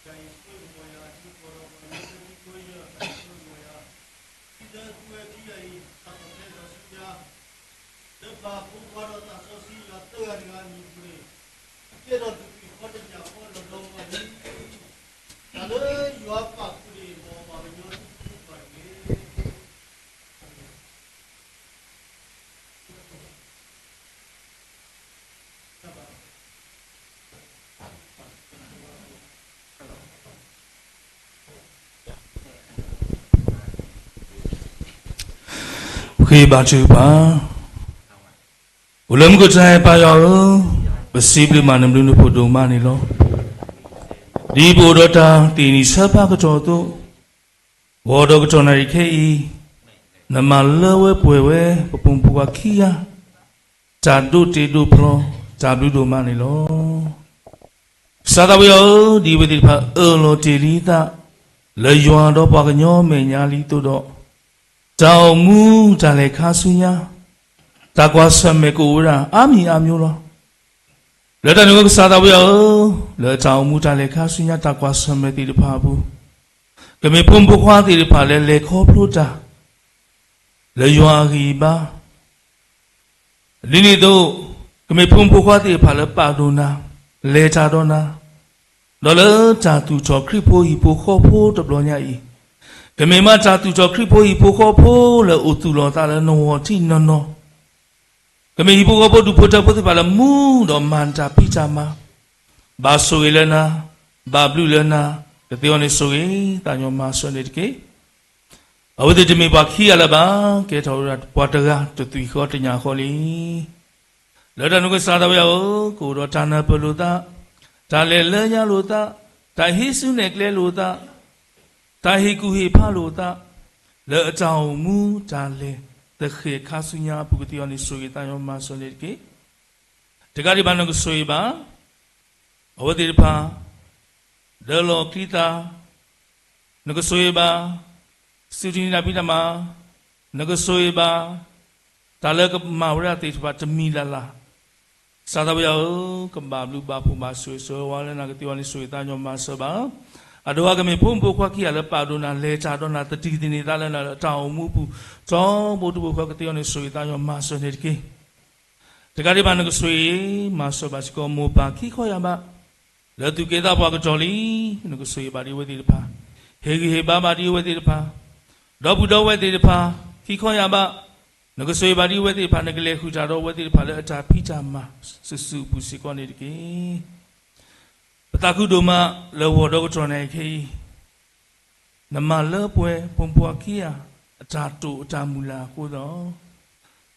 ဒ်ယွၤဒီးအဝဲၢ်တဂၤအံၤ ဆိၣ်ဂ့ၤကမီၤယၤ ဒ်သိးဒီးပှၤလၢတသံကွၢ်ယၤ ဆိၣ်ဂ့ၤကမီၤယၤ, ဒ်လၢသုဝဲခံဂၤအံၤ တၢ်ပီၣ်ဖျဲးဒီးဆူညါ လၢပၢ်ဖိခွါဒီးသးစီဆှံယွၤသၢဂၤတဂၤအမံၤအပူၤန့ၣ်, ကဲထီၣ်တသွံၣ်ဃီတညၣ်ဃီလီၤဒီးမၤလံ, တၢ်လၢယွၤပာ်ဃုာ်န့ၣ် မ်ပှၤကညီတကလုာ်ဘၣ်တဂ့ၤ. ဃ့ဘါထုကဖၣ်. အိၣ်လၢမူခိၣ်တၢ်အဲၣ်ပၢ်ယွၤဧၢ, ပစံးဘျုးမးနဘျုးနဖှိၣ်ဒိၣ်မးန့ၣ်လီၤ. ဒ်ပအိၣ်ဒီးတၢ်သ့ၣ်နီၣ်ဆၢဖးကတီၢ်အသိး, ဂီၤဒီးကတီၢ်နၣ်ရံၣ်ခဲအံၤ, နမၤလၢဝဲပှဲၤဝဲ ပဖိမုၣ်ဖိခွါခံဂၤ တၢ်ဒိးတ့ဒိးဖျီ တၢ်ဘျုးဒိၣ်မးန့ၣ်လီၤ. ကစၢ်သးဝံယွၤဧၢ, ဒ်အဝဲသ့ၣ်တဖၣ်အၢၣ်လီၤတ့ၢ်လံအသး လၢယွၤဒီးပှၤကညီမဲာ်ညါလံအသိးဒီး, တၢ်အိၣ်မူတၢ်လဲၤခါဆူညါ, တၢ်ကွၢ်ဆၢၣ်မဲာ်ကအိၣ်ဝဲဒၣ် အါမံၤအါမျိုးလီၤ. လၢတၢ်န့ၣ်အဃိကစၢ်သးဝံယွၤဧၢ, လၢတၢ်အိၣ်မူတၢ်လဲၤခါဆူညါ တၢ်ကွၢ်ဆၢၣ်မဲာ်သ့ၣ်တဖၣ်အပူၤ, ကမ့ၢ်ဖိမုၣ်ဖိခွါသ့ၣ်တဖၣ်လၢလဲၤခီဖျိတၢ် လၢယွၤအဂံၢ်အဘါ ဒ်န့ၣ်အသိး, ကမ့ၢ်ဖိမုၣ်ဖိခွါသ့ၣ်တဖၣ်လၢပာ်ဒိၣ်နၤ, လဲၤတၢ်ဒီးနၤ, ဒီးလၢတၢ်သူၣ်ထီၣ်ခရံာ်ဖိဟံၣ်ဖိဃီဖိတဘျီညါအံၤ, ကမ့ၢ်မးတၢ်သူၣ်ထီၣ်ခရံာ်ဖိဟံၣ်ဖိဃီဖိလၢအိၣ်သူၣ်လီၤအသးလၢနဂီၢ်ထံးနီၢ်နီၢ်, ကမ့ၢ်ဟံၣ်ဖိဃီဖိဒူၣ်ဖိထၢဖိသ့ၣ်တဖၣ်လၢမူဒီးမၤတၢ်ဖံးတၢ်မၤ, ဘၣ်ဆိၣ်ဂ့ၤလၢနၤ, ဘၣ်ဘျုးလၢနၤ, ကသ့အီၤန့ၣ်ဆိၣ်ဂ့ၤ သးညီမၤစၢၤန့ၣ်တက့ၢ်. အဝဲသ့ၣ်တမ့ၢ်ပှၤခံဂၤလၢၤဘၣ်, ကဲထီၣ်ဝဲဒၣ်ပှၤတဂၤတသွံၣ်ဃီတညၣ်ဃီလံ. လၢတၢ်န့ၣ်အဃိကစၢ်သးဝံယွၤဧၢ, ကအိၣ်ဒီးတၢ်နၢ်ပၢၢ်လိာ်သး, တၢ်လဲၤလၢညါလိာ်သး, တၢ်ဟံးစုနဲၣ်ကျဲလိာ်သး, တၢ်ဟ့ၣ်ကူၣ်ဟ့ၣ်ဖးလိာ်သး, လၢအတၢ်အိၣ်မူတၢ်လဲၤသဃဲၤခါဆူညါအပူၤ ကသ့အီၤန့ၣ်ဆိၣ်ဂ့ၤ သးညီမၤစၢၤန့ၣ်တက့ၢ်. တကးဒံးဘၣ်နကဆိၣ်ဂ့ၤဘၣ် အဝဲသ့ၣ်တဖၣ် ဒၢလီၤချံသၣ်, နကဆိၣ်ဂ့ၤဘၣ် စူၢ်တနံၤတၢ်ဖံးတၢ်မၤ, နကဆိၣ်ဂ့ၤဘၣ် တၢ်လၢကမၤဝဲဒၣ်သ့ၣ်တဖၣ်တမံၤလၢ်လၢ်, ကစၢ်သးဝံယွၤဧၢ, ကဘၣ်ဘျုးဘၣ်ဖှိၣ်ဘၣ်ဆိၣ်ဂ့ၤဆိၣ်ဝါလၢနၤ ကသ့အီၤန့ၣ်ဆိၣ်ဂ့ၤ သးညီမၤစၢၤဘၣ်. အဒိၣ်အါကမ့ၢ်ဖိမုၣ်ဖိခွါခံဂၤလၢပာ်ဒိၣ်နၤ လဲၤတၢ်ဒီးနၤ သဒၢသန့ၤသးလၢနၤလၢအတၢ်အိၣ်မူအပူၤ ထီဘိတဘိဃီ ကသ့အီၤန့ၣ်ဆိၣ်ဂ့ၤ သးညီမၤစၢၤန့ၣ်တက့ၢ်. တကးဒံးဘၣ်နကဆိၣ်ဂ့ၤ မၤစၢၤဘၣ်စ့ၢ်ကီးမိၢ်ပၢ်ခံခီယၢ်ဘး လၢသူၣ်က့သးပှၢ်ကတီၢ်လံ, နကဆိၣ်ဂ့ၤဘၣ်ဒ်အဝဲသ့ၣ်တဖၣ်, ဟ့ၣ်ဂံၢ်ဟ့ၣ်ဘါဘၣ်ဒ်အဝဲသ့ၣ်တဖၣ်, ဒီပုၢ်ဒီဝဲၢ်သ့ၣ်တဖၣ် ခံခီယၢ်ဘး, နကဆိၣ်ဂ့ၤဘၣ်ဒ်အဝဲသ့ၣ်တဖၣ် နကလဲၤဃုာ်တၢ်ဒီးအဝဲသ့ၣ်တဖၣ်လၢအတၢ်ဖံးတၢ်မၤ စုာ်စုာ်အပူၤစ့ၢ်ကီးန့ၣ်တက့ၢ်. ပသးခုဒိၣ်မးလၢဂီၤဒီးကတီၢ်နၣ်ရံၣ်ခဲအံၤ နမၤလၢပှဲၤဖိမုၣ်ဖိခွါခံဂၤ အတၢ်တိာ်အတၢ်မုၢ်လၢ်အဃိဒီး,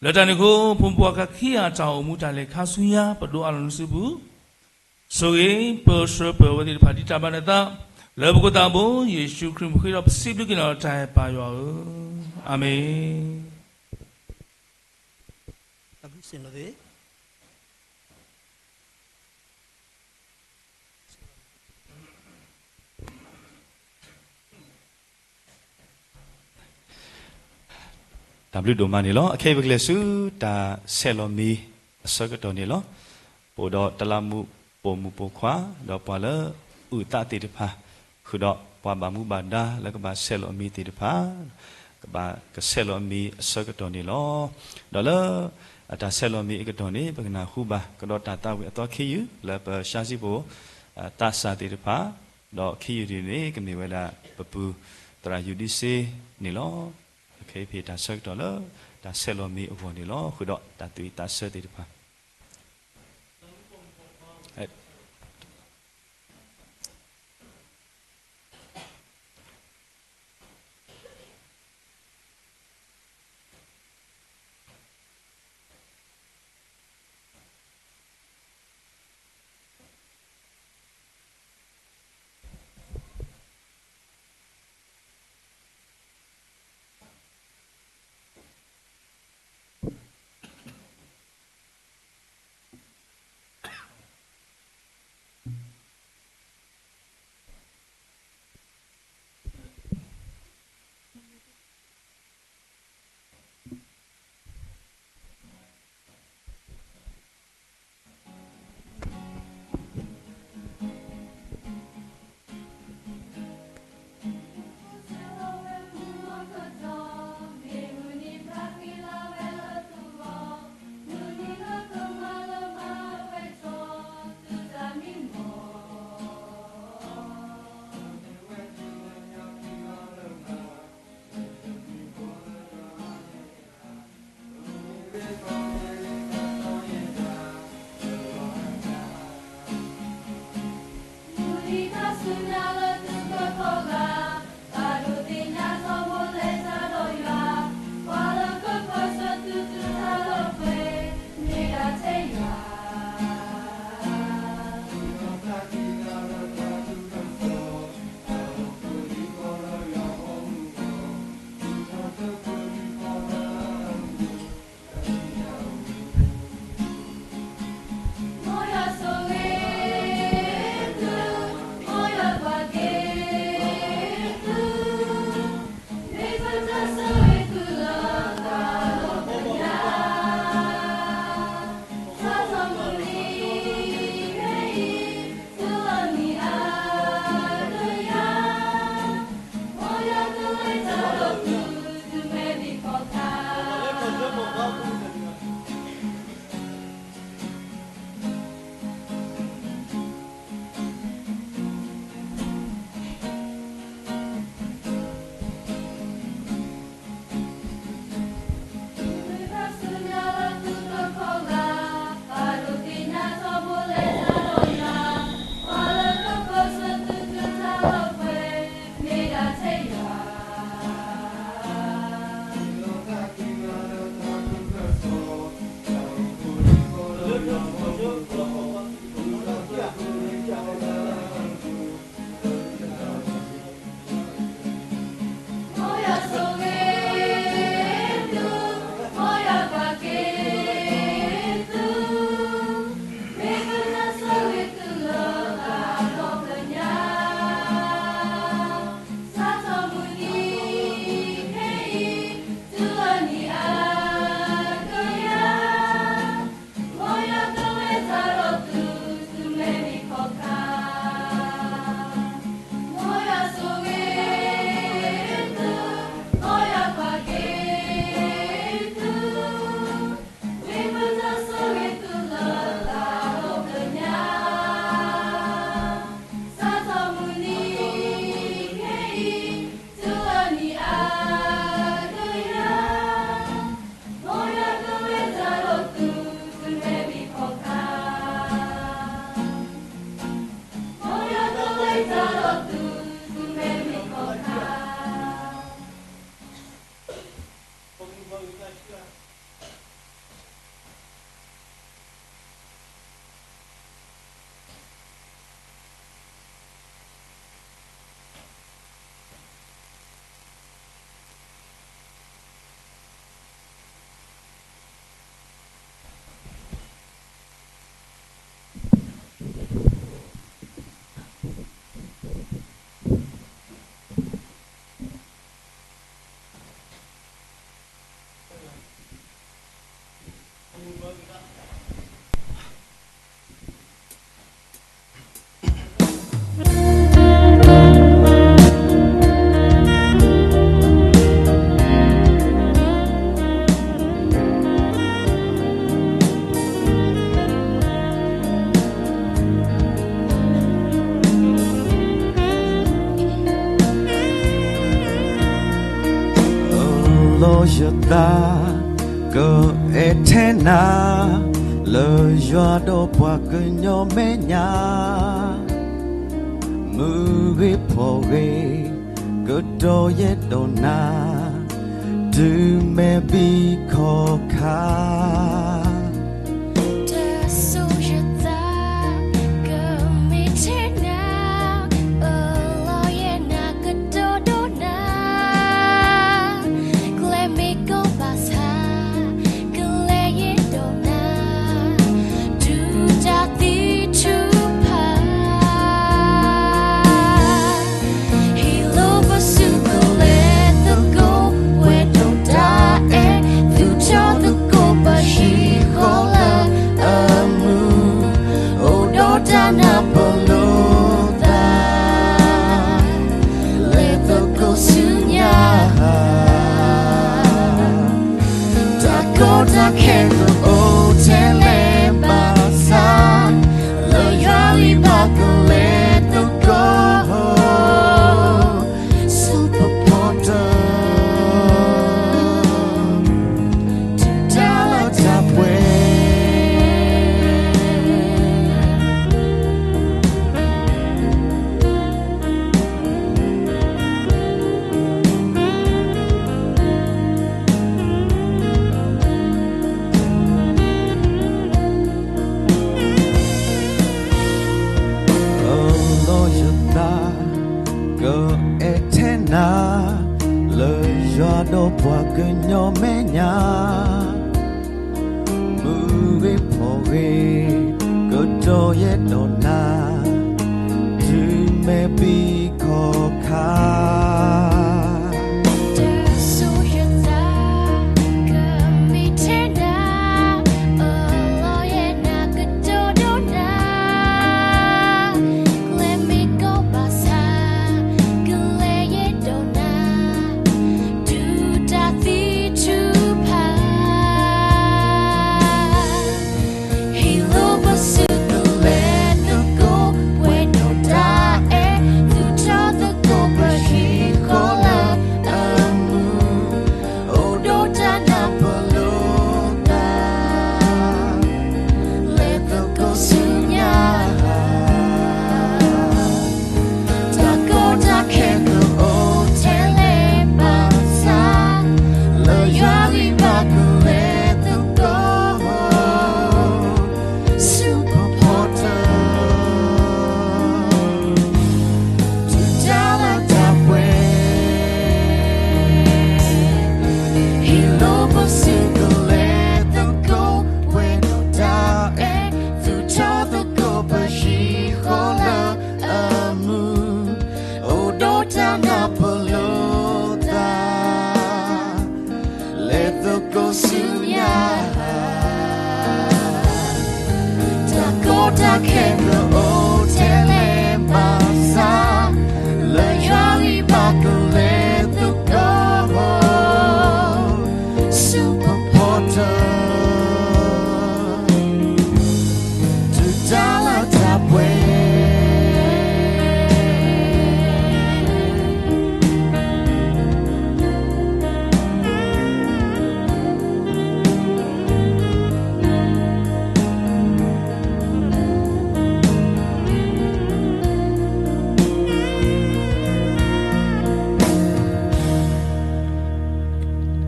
လၢတၢ်န့ၣ်အဃိ ဖိမုၣ်ဖိခွါခံဂၤအတၢ်အိၣ်မူတၢ်လဲၤခါဆူညါ ပဒိးအးလီၤနစုပူၤ, ဆိၣ်ဂ့ၤပၢဆှၢပၢၤအဝဲသ့ၣ်တဖၣ် ဒ်တၢ်ဘၣ်နသး, လၢပခိၣ်သးဘိ ယ့ၣ်ၡူးခရံာ်မံၤဃ့ဒီး ပစံးဘျုးက့ၤနၤလီၤ တၢ်အဲၣ်ပၢ်ယွၤဧၢ, အၤမ့ၣ်. တၢ်ဘျုးဒိၣ်မးန့ၣ်လီၤ. အခဲအံၤပကလဲၤဆူတၢ်ဆဲးလီၤမံၤအဆၢကတီၢ်န့ၣ်လီၤ. ပအိၣ်ဒီးတလးမူးပိာ်မုၣ်ပိာ်ခွါ ဒီးပှၤလၢအုၣ်သးသ့ၣ်တဖၣ် ဃုာ်ဒီးပှၤဘၣ်မူဘၣ်ဒါလၢကဘၣ်ဆဲးလီၤမံၤသ့ၣ်တဖၣ် ကဘၣ်ကဆဲးလီၤမံၤအဆၢကတီၢ်န့ၣ်လီၤ. ဒီးလၢအတၢ်ဆဲးလီၤမံၤအကတီၢ်န့ၣ် ပကနၢ်ဟူဘၣ် ကဒီးတၢ်သးဝံၣ်အသီခံယုၢ် လၢပၡါစံၣ်ပူၤ သးစၢ်သ့ၣ်တဖၣ် ဒီးခံယုၢ်တယုၢ်န့ၣ် ကမ့ၢ်ဝဲဒၣ်ပပုၢ်သရၣ်ယူၤဒံစ့န့ၣ်လီၤ. ခဲအံၤဖဲတၢ်ဆၢကတီၢ်လၢ တၢ်ဆဲးလီၤမံၤအဂီၢ်န့ၣ်လီၤ. ဃုာ်ဒီးတၢ်သူၣ်ဝံၣ်သးဆၢသ့ၣ်တဖၣ် လီၤယသး ကအဲၣ်ထဲနၤ လၢယွၤဒီးပှၤကညီမဲာ်ညါ မုၢ်ဂ့ၤဖီၣ်ဂ့ၤ ကတီၢ်ယဲၢ်ဒီးနၤ တုၤမဲာ်ဘံခီခါ တၢ်ဆိၣ်ယသး ကမ့ၢ်ထဲနၤ အလီၢ်ယဲၢ်နၤကတီၢ်ဒီးနၤ ကျဲမ့ၢ်ကီဘၣ်ဆၣ် ကလဲၤယဲၢ်ဒီးနၤ တုၤတၢ်သံထုကဖၣ် ဟ့ၣ်လီၤပစုကလဲၤသကိး ပှဲၤဒီးတၢ်အဲၣ် သူၣ်ထီၣ်သကိးပဟံၣ်ဃီလၢအမုာ် အိၣ်ဒီးတၢ်နၢ်ပၢၢ်လိာ်သး လဲၤသကိးဆူညါ တၢ်ကီတၢ်ခဲကအိၣ်ထဲလဲၣ်ဘၣ်ဆၣ် လၢယွၤဂံၢ်ဘါကလဲၤသကိး ဆူပဖီတၢၣ် တုၤတၢ်လၢတၢ်ပှဲၤ အလီၢ်ယသး ကအဲၣ်ထဲနၤ လၢယွၤဒီးပှၤကညီမဲာ်ညါ မုၢ်ဂ့ၤဖီၣ်ဂ့ၤ ကတီၢ်ယဲၢ်ဒီးနၤ တုၤမဲာ်ဘံခီခါ တၢ်ဆိၣ်ယသး ကမ့ၢ်ထဲနၤ အလီၢ်ယဲၢ်နၤကတီၢ်ဒီးနၤ ကျဲမ့ၢ်ကီဘၣ်ဆၣ် ကလဲၤယဲၢ်ဒီးနၤ တုၤတၢ်သံထုကဖၣ် ဟ့ၣ်လီၤပစုကလဲၤသကိး ပှဲၤဒီးတၢ်အဲၣ် သူၣ်ထီၣ်သကိးပဟံၣ်ဃီလၢအမုာ် အိၣ်ဒီးတၢ်နၢ်ပၢၢ်လိာ်သး လဲၤသကိးဆူညါ တၢ်ကီတၢ်ခဲကအိၣ်ထဲလဲၣ်ဘၣ်ဆၣ် လၢယွၤဂံၢ်ဘါကလဲၤသကိး ဆူပဖီတၢၣ် တုၤတၢ်လၢတၢ်ပှဲၤ ဟ့ၣ်လီၤပစုကလဲၤသကိး ပှဲၤဒီးတၢ်အဲၣ် သူၣ်ထီၣ်သကိးပဟံၣ်ဃီလၢအမုာ် အိၣ်ဒီးတၢ်နၢ်ပၢၢ်လိာ်သး လဲၤသကိးဆူညါ တၢ်ကီတၢ်ခဲကအိၣ်ထဲလဲၣ်ဘၣ်ဆၣ် လၢယွၤဂံၢ်ဘါကလဲၤသကိး ဆူပဖီတၢၣ် တုၤတၢ်လၢတၢ်ပှဲၤ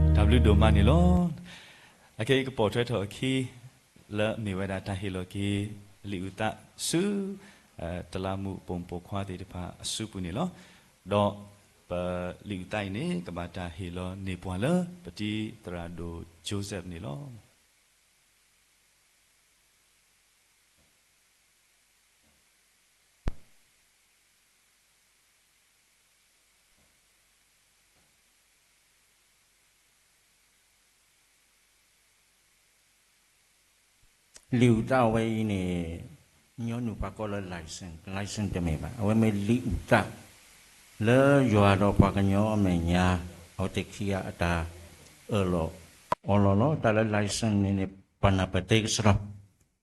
တၢ်ဘျုးဒိၣ်မးန့ၣ်လီၤ. အခဲအံၤကပိာ်ထွဲထီၣ်အခံ လၢအမ့ၢ်ဝဲဒၣ်တၢ်ဟ့ၣ်လီၤက့ၤ လံာ်အုၣ်သးဆူ တလးမူးပိာ်မုၣ်ပိာ်ခွါသ့ၣ်တဖၣ်အစုပူၤန့ၣ်လီၤ. ဒီးပလံာ်အုၣ်သးအံၤန့ၣ် ကဘၣ်တၢ်ဟ့ၣ်လီၤန့ၢ်ပှၤလၢ ပတံၤသရၣ်ဒိၣ် Joseph န့ၣ်လီၤ. လံာ်အုၣ်သးဝဲအံၤန့ၣ် ညီနုၢ်ပှၤကိးလၢ license, license တမ့ၢ်ဘၣ်, အဝဲမ့ၢ်လံာ်အုၣ်သး လၢယွၤဒီးပှၤကညီအမဲာ်ညါ အဝဲသ့ၣ်ခံဂၤအတၢ်အၢၣ်လီၤအီလီၤလီၤ. တၢ်လၢ license န့ၣ်န့ၣ် ပှၤနၢ်ပၢၢ်သ့ကစီဒီ,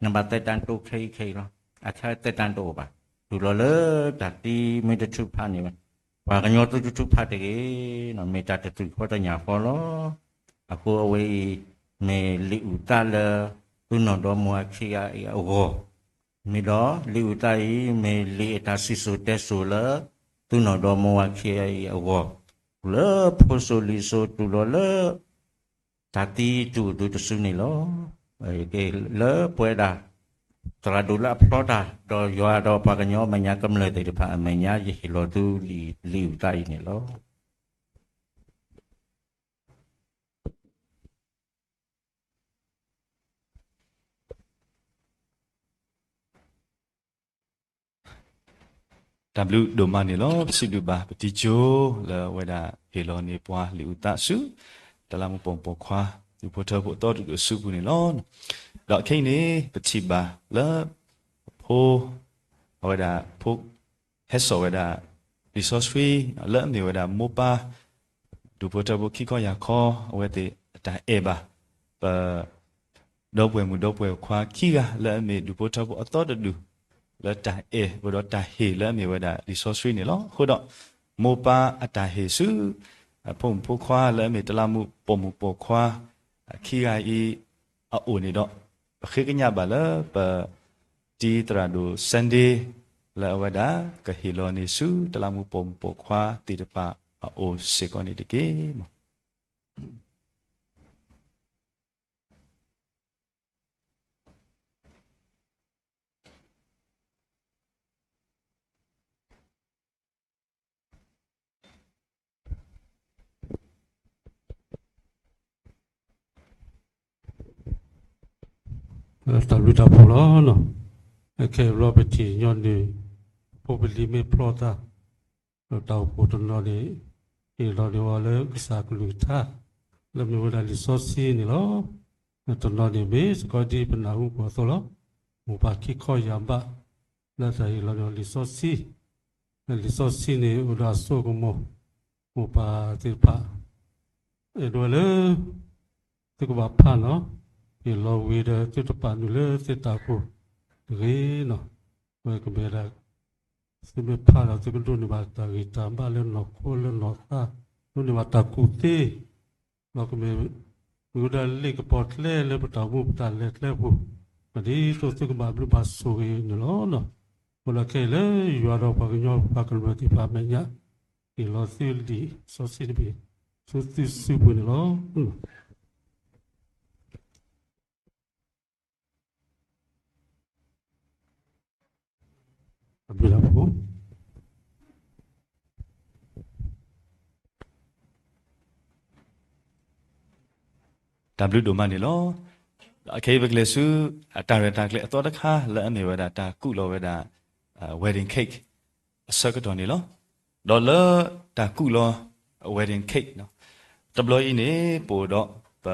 နဘၣ် သက်တမ်း တိခဲအံၤခဲအံၤလီၤ. အခဲ သက်တမ်း တအိၣ်ဘၣ်. တုၤလီၤလၢတၢ်သံမ့ၢ်တထုးဖးန့ၣ် ပှၤကညီသုတထုးဖးတဂ့ၤ, မ့ၢ်တၢ်တသ့ၣ်ညါဃီတညၣ်ဃီလီၤ. အဃိအဝဲအံၤ မ့ၢ်လံာ်အုၣ်သးလၢ သုနီၢ်ဒီမါဝၤခံဂၤအံၤအဂီၢ်, မ့ၢ်ဒီးလံာ်အုၣ်သးအံၤ မ့ၢ်လံာ်အတၢ်စံၣ်စိၤတဲစိၤလၢ သုနီၢ်ဒီမါဝၤခံဂၤအံၤအဂီၢ်, လၢဖိစိၤလံၤစိၤတုၤလီၤလၢ တၢ်သံတုၤအသုတစုန့ၣ်လီၤ. လၢပဝဲဒၣ် သရၣ်ဒိၣ်လၢအဖျီတၢ် ဒီးယွၤဒီးပှၤကညီအမဲာ်ညါကမျၢၢ်သ့ၣ်တဖၣ်အမဲာ်ညါ ယဟ့ၣ်လီၤသုလံာ်အုၣ်သးအံၤန့ၣ်လီၤ. တၢ်ဘျုးဒိၣ်မးန့ၣ်လီၤ. ပစံးဘျုးဘၣ်ပတံၤကၠိ လၢအဝဲဒၣ်ဟ့ၣ်လီၤန့ၢ်ပှၤလံာ်အုၣ်သးဆူ တလးမူးပိာ်မုၣ်ပိာ်ခွါ ဒူၣ်ဖိထၢဖိအသီတဒူၣ်အစုပူၤန့ၣ်လီၤ. ဒီးခဲအံၤန့ၣ် ပထံၣ်ဘၣ်လၢ ဖိ အဝဲဒၣ်ဖိ ဟဲစိာ်ဝဲဒၣ် လံာ်စီဆှံ လၢအမ့ၢ်ဝဲဒၣ်မိၢ်ပၢ် ဒူၣ်ဖိထၢဖိခံခီယၤခီ အဝဲသ့ၣ်အတၢ်အဲၣ်ဘၣ် ပ ဒီပုၢ်ဝဲၢ်မုၣ်ဒီပုၢ်ဝဲၢ်ခွါခံဂၤ လၢအမ့ၢ်ဒူၣ်ဖိထၢဖိအသီတဒူၣ် လၢတၢ်အဲၣ် အိၣ်ဒီးတၢ်ဟ့ၣ်လၢအမ့ၢ်ဝဲဒၣ်လံာ်စီဆှံန့ၣ်လီၤ. အဃိဒီး မိၢ်ပၢ်အတၢ်ဟ့ၣ်ဆူ ဖိမုၣ်ဖိခွါလၢအမ့ၢ်တလးမူးပိာ်မုၣ်ပိာ်ခွါ ခံဂၤအံၤ အအိၣ်န့ၣ်ဒီး ပဃ့ကညးဘၣ်လၢပ တံၤသရၣ်ဒိၣ် Sunday လၢအဝဲဒၣ်ကဟ့ၣ်လီၤန့ၢ်ဆူတလးမူးပိာ်မုၣ်ပိာ်ခွါသ့ၣ်တဖၣ်အအိၣ်စ့ၢ်ကီးန့ၣ်တက့ၢ်. တၢ်ဘျုးတၢ်ဖှိၣ်လီၤ. အခဲအံၤဘျီပထံၣ်ညီနုၢ် ဖိပလံၤမ့ၢ်ဖျီသး ဒီးတၢ်အိၣ်ဖှိၣ်တနီၤန့ၣ် ဟ့ၣ်လီၤန့ၢ်ဝဲလၢကစၢ်ကလုၢ်ကထါ လၢမ့ၢ်ဝဲဒၣ်လံာ်စီဆှံန့ၣ်လီၤ. တနီၤန့ၣ်မ့ၢ်စ့ၢ်ကီးဒ်ပနၢ်ဟူပှၤအသိးလီၤ. မိၢ်ပၢ်ခံခီယၢ်ဘး လၢတၢ်ဟ့ၣ်လီၤန့ၢ်လံာ်စီဆှံ လၢလံာ်စီဆှံန့ၣ် အိၣ်ဒီးအစိကမီၤ မိၢ်ပၢ်သ့ၣ်တဖၣ် အဲၣ်ဒိးဝဲလၢ သုကဘၣ်ဖးနီၤ, ဟ့ၣ်လီၤဝံၤဒီးသုတပာ်နုာ်လၢသ့ၣ်တၢ်ကိၢ်တဂ့ၤနီၤ. အဝဲကမ့ၢ်ဒၣ် သုမ့ၢ်ဖးဒီးသုကဒိးန့ၢ်ဘၣ်တၢ်ဂံၢ်တၢ်ဘါလၢနီၢ်ခိလၢနီၢ်သး, ဒိးန့ၢ်ဘၣ်တၢ်ကူၣ်သ့ ဒီးကမ့ၢ် မ့ၢ်ဝဲဒၣ်လ့ၣ်ကပီၤကျဲလၢပတၢ်အိၣ်မူပတၢ်လဲၤကျဲပူၤ, ဒ်သိးသုကဘၣ်ဘျုးဘၣ်ဆိၣ်ဂ့ၤန့ၣ်လီၤ. အဃိဒီးခဲအံၤလၢယွၤဒီးပှၤကညီပှၤကမျၢၢ်သ့ၣ်တဖၣ်အမဲာ်ညါ ဟ့ၣ်လီၤသုလံာ်စီဆှံတဘ့ၣ် ဆူသုစုပူၤန့ၣ်လီၤ. တၢ်ဘျုးဒိၣ်မးန့ၣ်လီၤ. ဒီးအခဲအံၤပကလဲၤဆူ အတၢ်ရဲၣ်တၢ်ကျဲၤအသီတခါ လၢအမ့ၢ်ဝဲဒၣ်တၢ်ကူးလီၤဝဲဒၣ် wedding cake အဆၢကတီၢ်န့ၣ်လီၤ. ဒီးလၢတၢ်ကူးလီၤ wedding cake တဘျီအံၤန့ၣ် ပအိၣ်ဒီးပ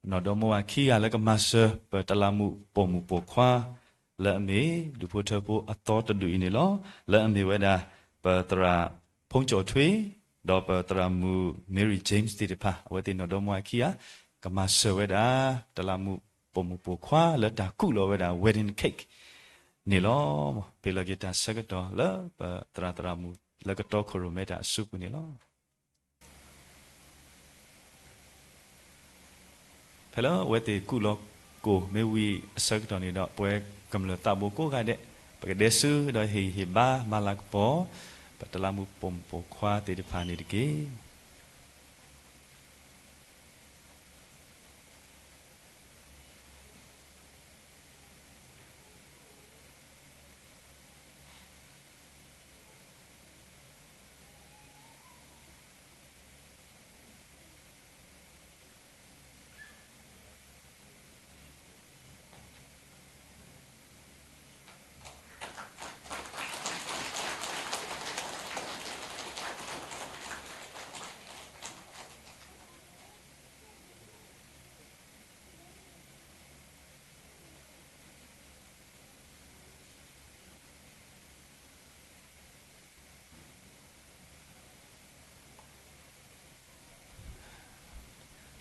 နီၢ်ဒီမါဝၤခံဂၤလၢကမၤစၢၤပတလးမူးပိာ်မုၣ်ပိာ်ခွါ လၢအမ့ၢ်ဒူၣ်ဖိထၢဖိအသီတဒူၣ်အံၤန့ၣ်လီၤ. လၢအမ့ၢ်ဝဲဒၣ် ပသရၣ် ဖုန်းကျော်ထွေး ဒီးပသရၣ်မုၣ် Mary James သ့ၣ်တဖၣ် အဝဲသ့ၣ်နီၢ်ဒီမါဝၤခံဂၤ ကမၤစၢၤဝဲဒၣ် တလးမူးပိာ်မုၣ်ပိာ်ခွါလၢတၢ်ကူးလီၤဝဲဒၣ် wedding cake န့ၣ်လီၤ. ပ့ၤလီၤက့ၤတၢ်ဆၢကတီၢ်လၢပသရၣ်သရၣ်မုၣ်လၢကတီခိၣ်ရိၣ်မဲတၢ်အစုပူၤန့ၣ်လီၤ. ဖဲလၢအဝဲသ့ၣ်ကူးလီၤကိၣ်မ့ၢ်ဝံၤအဆၢကတီၢ်န့ၣ်ဒီး ပဝဲကမျၢၢ်သးဘိကိးဂၤဒဲး ပကဒဲးဆူဒီးဟ့ၣ်ဂံၢ်ဟ့ၣ်ဘါမၤလၤကပီၤ ပတလးမူးပိာ်မုၣ်ပိာ်ခွါသ့ၣ်တဖၣ်န့ၣ်တက့ၢ်.